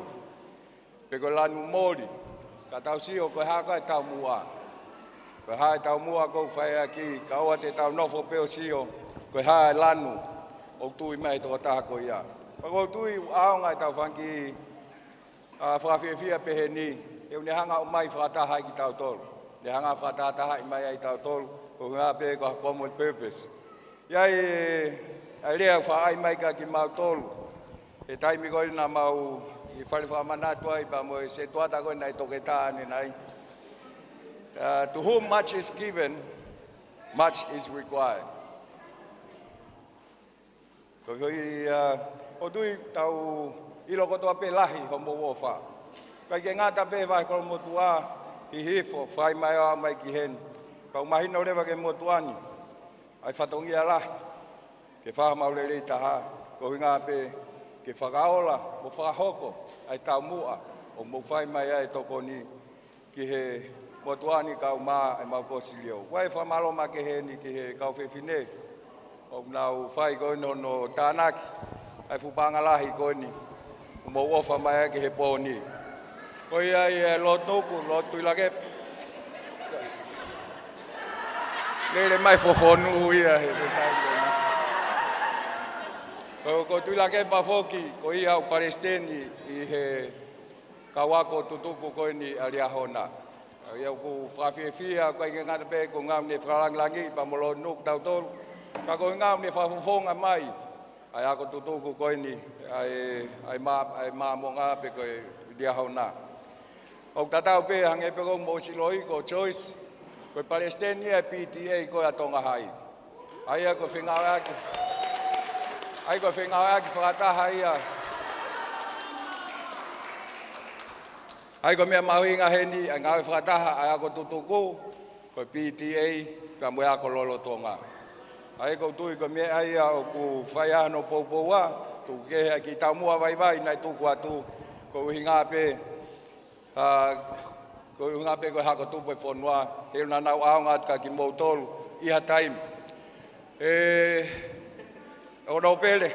pe ko e lanu moli. Ka tau sio ko e hā koā e taumuʻa. Ko e hā e taumuʻa ʻoku fai ʻaki, kae ʻoua te tau nofo pē ʻo sio ko e hā e lanu ʻoku tui mai he tokotaha ko ia. Pea ʻoku ou tui ʻoku ʻaonga ʻetau fanga kiʻi, ʻa, fakafiefia pehē ni, he ʻoku ne hanga ʻo ʻomai fakataha ai kitautolu. Ne hanga ʻo fakatahatahaʻi mai ai kitautolu, ko e ʻuhinga pē ko ha common purpose. ʻI ai e ʻA e lea ʻoku faʻa ʻai mai kia kimautolu he taimi ko ē naʻa mau ʻi fale fakamanatu ai pea mo e setuata ko ē naʻe toketā ʻanenai. Uh, to whom much is given, much is required. Ko e foʻi, uh, ʻoku ou tui tau ʻilo kotoa pē lahi hoʻomou ʻofa. ʻIkai ke ngata pē he vahe Kolomotuʻa, Hihifo, fai mai ʻo aʻu mai ki heni. Pea ʻoku mahino leva ki he motuʻa ni ʻa e fatongia lahi ke fai homau lelei taha, koeʻuhinga pē ke fakaola mo fakahoko ʻa e taumuʻa ʻoku mou fai mai ai e tokoni ki he motuʻa ni kae ʻumaʻā ʻemau kōsilio. ʻOku ou fakamālō makehe heni ki he kau fefine ʻoku nau fai ko eni hono tānaki ʻa e fuʻu paʻanga lahi ko eni ʻoku mou ʻofa mai ai ki he pō ni. Ko ia ia Lord Nuku, Lord Tuʻilakepa. Lele mai Fofonuʻu ia he, he taimi ko eni. Ko, ko Tuʻilakepa foki, ko ia ʻoku palesiteni ʻi he kau ako tutuku ko eni ʻa Liahona. ʻA ia ʻoku fakafiefia, ʻoku ʻikai ke ngata pē koeʻuhinga ʻoku ne fakalāngilangiʻi pea mo Lord Nuku tautolu, ka koeʻuhinga ʻoku ne fakafofonga mai ʻa e ako tutuku ko eni, ʻa e, ʻa e mā-, ʻa e Māmonga pe ko e Liahona. ʻOku tatau pē hangē pē ko hoʻomou ʻosi ʻiloʻi ko Joyce, ko e palesiteni ia e P T A ko ē ʻa Tonga Hai. ʻA ia ko e fengāueʻaki, ʻa ia ko e fengāueʻaki fakataha ia. ʻA ia ko e meʻa mahuʻinga heni, ʻa e ngāue fakataha ʻa e ako tutuku, ko e P T A, pea mo e ako lolotonga. ʻA ia ʻoku ou tui ko e meʻa ia ʻoku fai ai hono poupouʻi, tuku kehe ʻa e kiʻi taumuʻa vaivai naʻe tuku atu, koeʻuhinga pē, ʻa, koeʻuhinga pē ko e hako tupu e fonua, heiʻilo naʻa nau ʻaonga atu kia kimoutolu ʻi ha taimi. ʻE, ʻo nō pele,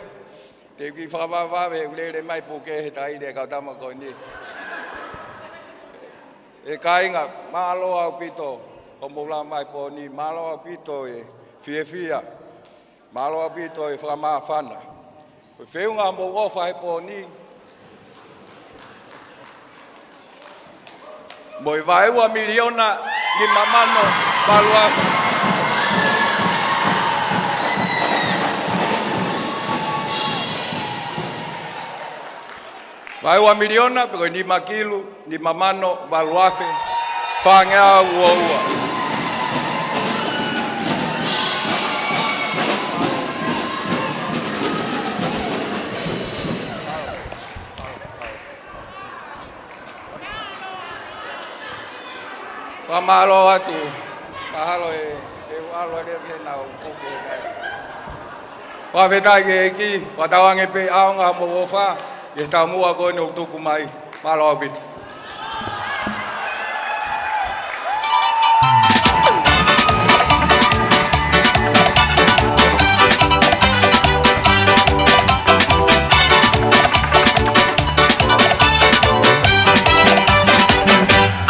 te u kiʻi fakavavevave, ʻoku lele mai puke he taile e kau tama ko eni. ʻE kāinga, mālō ʻaupito hoʻomou lava mai pō ni, mālō ʻaupito e fiefia, mālō ʻaupito e fakamāfana. Ko e feʻunga hoʻomou ʻofa he pō ni, mo e vaeua miliona nima mano valu afe. Vaeua miliona pe ko e nima kilu, nima mano valu afe, fāngeau ua ua. Fakamālō atu. Mahalo ʻe, ʻe u ʻalu ʻa lea ke nau puke kai. Fakafetaʻi ki he ʻEiki, fakatauange pē ʻaonga hoʻomou ʻofa, ʻi he taumuʻa ko eni ʻoku tuku mai. Mālō ʻaupito.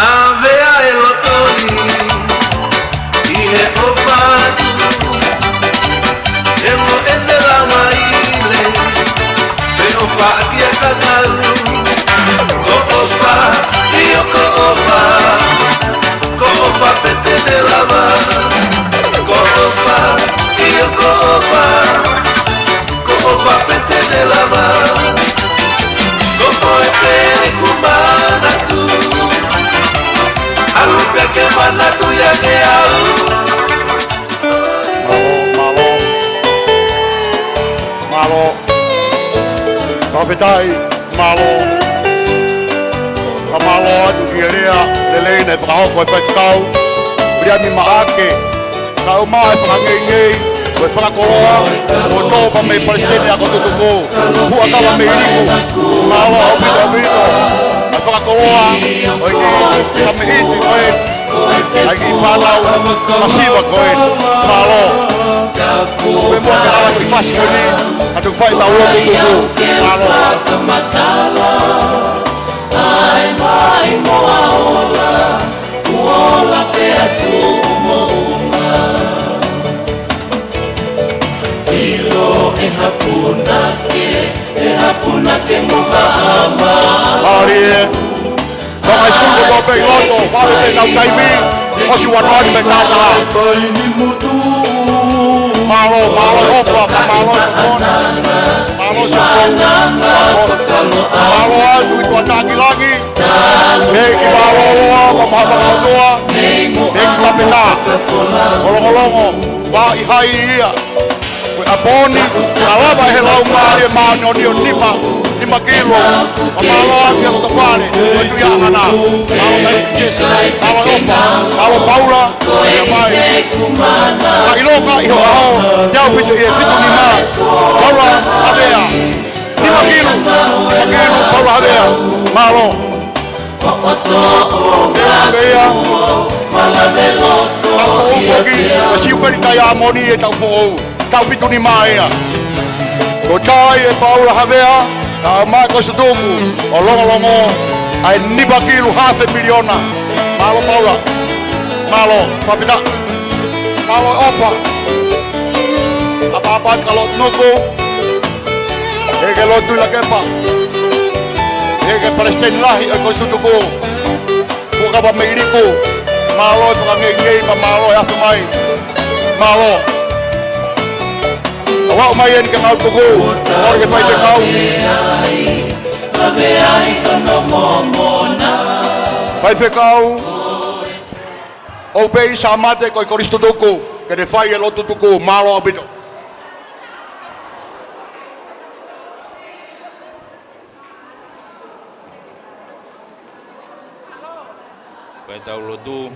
ʻAvea e loto ni ʻi he ʻofa atu, ʻe mo ʻene lava ile, feʻofaʻaki e kakau. Ko ʻofa, ʻio ko ʻofa, ko ʻofa pē te ne lava. Ko ʻofa, ʻio ko ʻofa, ko ʻofa pē te ne lava. Ko koe pē ʻeku manatu, ʻalu pē ke manatuʻi ange au. Mālō, mālō. Mālō. Fakafetaʻi, mālō. Fakamālō atu ki he lea lelei naʻe fakahoko ʻe he faifekau Viliami Maʻake. Kae ʻumaʻā e fakangeingei, ko e fakakoloa, ʻo tō pē mei he palesiteni ako tutuku, Huʻakavameiliku, mālō ʻaupito, ʻaupito. ʻA e fakakoloa, ʻo e kiʻi kamiʻiti ko ē, ʻa e kiʻi fānau masiva ko ē, mālō. Ko e moa ke lava ki fasi ko eni, ʻa e tuku fai ʻetau lotu tutuku, mālō. Ai mai mo a ola, kuo ola pē atu moʻunga. ʻIlo e haʻa punake, e haʻa punake mo haʻa mā. Mālie. Tau high school kotoa pē ʻi loto, fale pē tau taimi, ʻosi ua noa ni pē tata. Paini mutu. Mālō, mālō ʻOfa, ka mālō e tokoni. Mālō Sokoni. Mālō atu ki tuʻa taha ki langi. ʻEiki mālōlō, ko maha maka ʻOtua. ʻEiki Kapeta. Kolongolongo, vaʻi hai ia. Ko e ʻaho ni, ka lava ʻe he Laumālie Māʻoniʻoni ʻo nima, nima kilu. Ka mālō atu ia Lotofale, ko e tuʻi ʻa ʻAngana. Mālō mai Jesi, mālō ʻOfa, mālō Paula. Ia mai. Ka ʻiloka ʻi ho ʻao, te u pito ʻi he fitu nima. Paula Havea. Nima kilu, nima kilu, Paula Havea. Mālō. Pea, pea. Tau foʻou foki, ʻa Siupeli Taiamoni ʻe tau foʻou. Tau fitu nima ia. Ko tai ʻe Paula Havea, ka ʻomai ko Sutuku, ʻo longolongo, ʻa e nima kilu hafe miliona. Mālō Paula. Mālō, Papita. Mālō ʻOfa. ʻApapau ka lotu nuku. ʻEiki Lotu Lakepa. ʻEiki Palesiteni Lahi ʻo e Kolisi Tutuku. Fuakava Meiliku, mālō e fakangeingei, pea mālō e afe mai. Mālō. ʻOua ʻomai eni ke mau tuku, ʻoua ke faifekau. Faifekau, ʻoku pehē ʻe Sāmate ko e Kolisi Tutuku, ke ne fai e lotu tuku, mālō ʻaupito. Fai ʻetau lotu.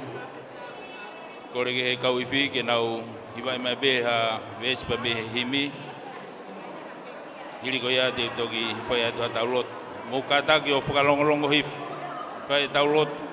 Kole ki he kau ifi ke nau hivaʻi mai pē ha veesi pea mei he himi. Hili ko ia te u toki fai atu haʻatau lotu. Mou kātaki ʻo fakalongolongo hifo. Fai ʻetau lotu.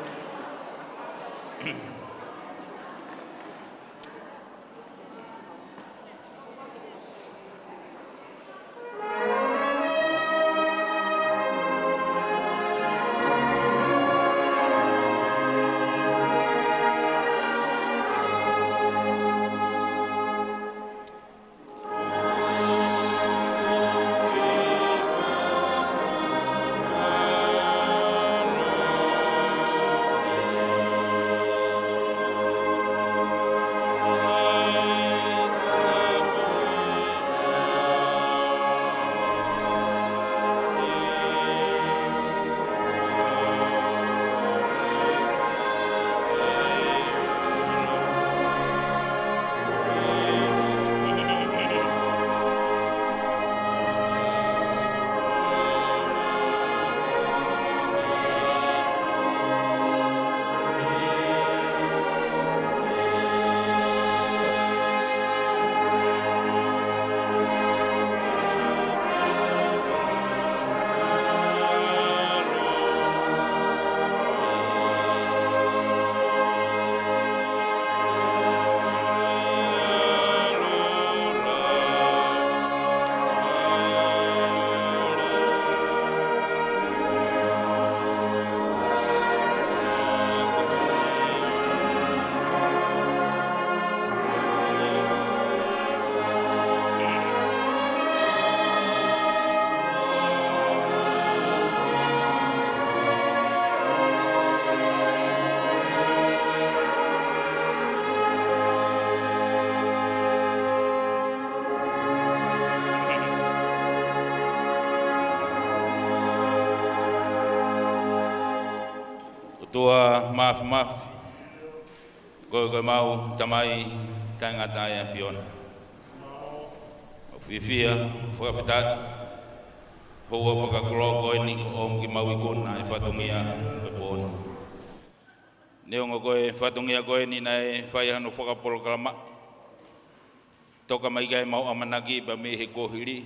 ʻOtua Māfimafi, ko koe ko ʻemau Tamai taʻengata ʻi he ʻAfiona. ʻOku fiefia, fakafetaʻi, houa fakakoloa ko eni kuo ʻomi ke mau ikuna e fatongia ʻo e pō ni. Neongo ko e fatongia ko eni naʻe fai hano fakapolokalama, toka mai ki ai ʻemau ʻamanaki pea mei he kuohili,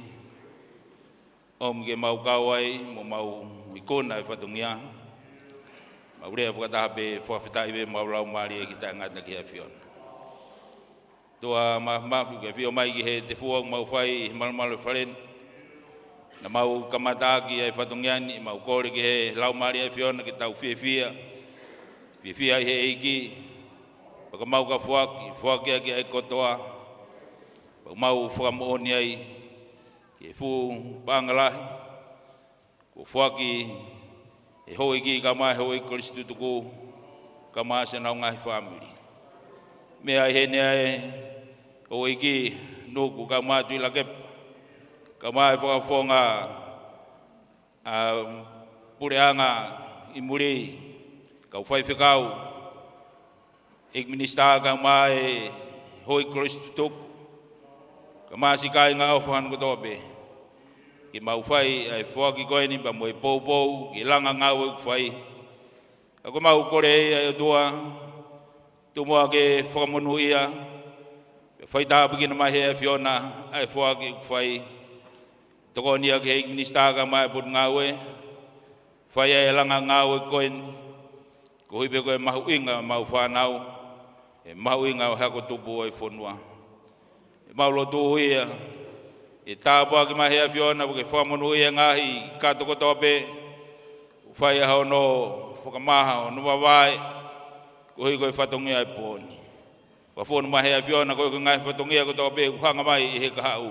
ʻomi ke mau kau ai mo mau ikuna e fatongia. Mau lea fakataha pē fakafetaʻi pē ʻemau laumālie ke taʻengata ki he ʻAfiona. ʻOtua Māfimafi, ʻoku ke ʻafio mai ki he tefua ʻoku mau fai ʻi he malumalu ʻo e fale ni. Naʻa mau kamataʻaki ʻa e fatongia ni, mau kole ki he laumālie ʻo e ʻAfiona ke tau fiefia. Fiefia ʻi he ʻEiki. Pea ka mau ka foaki, foaki ʻaki ʻa e kotoa. Pea mau fakamoʻoni ai ki he fuʻu paʻanga lahi kuo foaki ʻe he houʻeiki kae ʻumaʻā e houʻeiki Kolisi Tutuku, kae ʻumaʻā ʻenau ngaahi fāmili. Meʻa ʻi heni ʻa e houʻeiki Nuku, kae ʻumaʻā Tuʻilakepa, kae ʻumaʻā e fakafofonga ʻa e puleʻanga ʻi muli, kau faifekau, ʻEiki Minisitā, kae ʻumaʻā e houʻeiki kolisi tutuku, kae ʻumaʻā siʻi kāinga ʻofa hano kotoa pē, ke mau fai ʻa e foaki ko eni pea mo e poupou ki he langa ngāue ʻoku fai. Ka ko ʻemau kole ia ʻe ʻOtua, tuku muʻa ke fakamonūʻia, pea faitāpuekina mai ʻe he ʻAfiona ʻa e foaki ʻoku fai. Tokoni ia ki he ʻEiki Minisitā kae ʻumaʻā e Potungāue, fai ʻa e langa ngāue ko eni, koeʻuhi pē ko e mahuʻinga ʻemau fānau, e mahuʻinga ʻo e hako tupu ʻo e fonua. ʻEmau lotu ia, ke tāpuaki mai ʻe he ʻAfiona, pea ke fakamonūʻia e ngaahi kato kotoa pē, ʻoku fai ʻa hono fakamaha, hono vavae, koeʻuhi ko e fatongia ʻo e pō ni. Fakafonu mai ʻe he ʻAfiona, koeʻuhi ko e ngaahi fatongia kotoa pē ʻoku hanga mai ʻe he kahaʻu.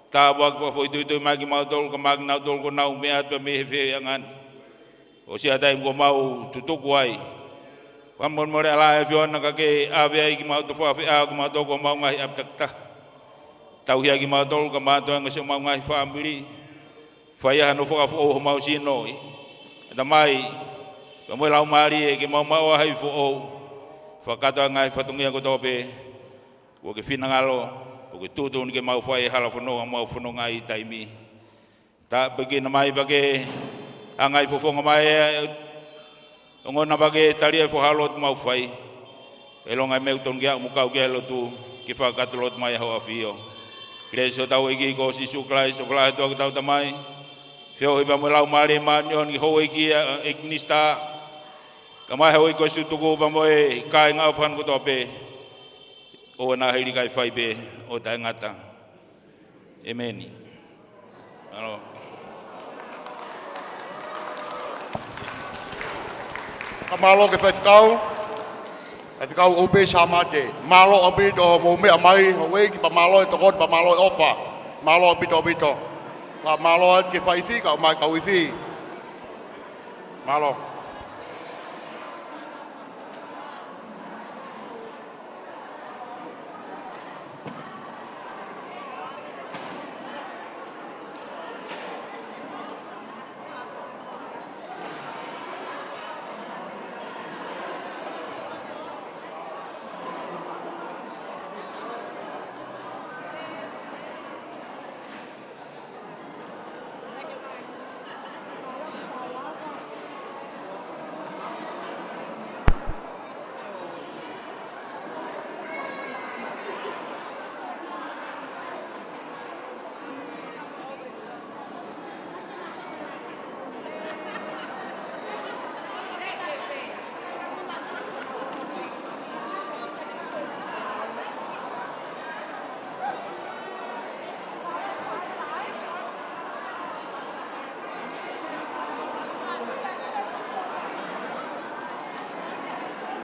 Tāpuaki fakafoʻituitui mai kimautolu, kae ʻumaʻā kinautolu kuo nau meʻa atu mei he feʻauʻanga ni, ʻo siʻa taimi kuo mau tutuku ai. Fakamolemole ʻa e ʻAfiona ka ke ʻave ai kimautolu, fakafeʻao kimautolu ki homau ngaahi ʻapi takitaha. Tauhi ai kimautolu kae ʻumaʻā e toenga siʻomau ngaahi fāmili. Fai ai hano fakafoʻou homau sino, ʻe ʻAtamai, kae ʻumaʻā e Laumālie, ke mau maʻu ha ivi foʻou. Fakakakato ʻa e ngaahi fatongia kotoa pē kuo ke finangalo, kuo ke tuʻutuʻuni ke mau fai e hala fononga ʻoku mau fononga ai he taimi ni. Tāpuekina mai pea ke hanga ʻo fofonga mai ʻa e ongona pea ke tali ʻa e fakahā lotu ʻoku mau fai. ʻIlonga e meʻa ʻoku totonu ke aʻu mo kau ki ai e lotu, ke fakakakato lotu mai ʻa Hoʻo ʻAfio. Kelesi ʻa hotau ʻEiki ko Sīsū Kalaisi, ʻofa lahi ʻa e ʻOtua ko hotau Tamai, feohi pea mo e Laumālie Māʻoniʻoni, ki he houʻeiki, ʻa e ʻEiki Minisitā, kae ʻumaʻā e houʻeiki kolisi tutuku pea mo e kāinga ʻofa hano kotoa pē, ʻoua naʻa hili kae fai pē ʻo taʻengata. ʻEmeni. Mālō. Ka mālō ki he faifekau, Faifekau ʻUpe Sāmate. Mālō ʻaupito hoʻomou meʻa mai, houʻeiki, pea mālō e tokoni, pea mālō e ʻofa. Mālō ʻaupito, ʻaupito. Pea mālō atu ki he faifi, kae ʻumaʻā e kau ifi. Mālō.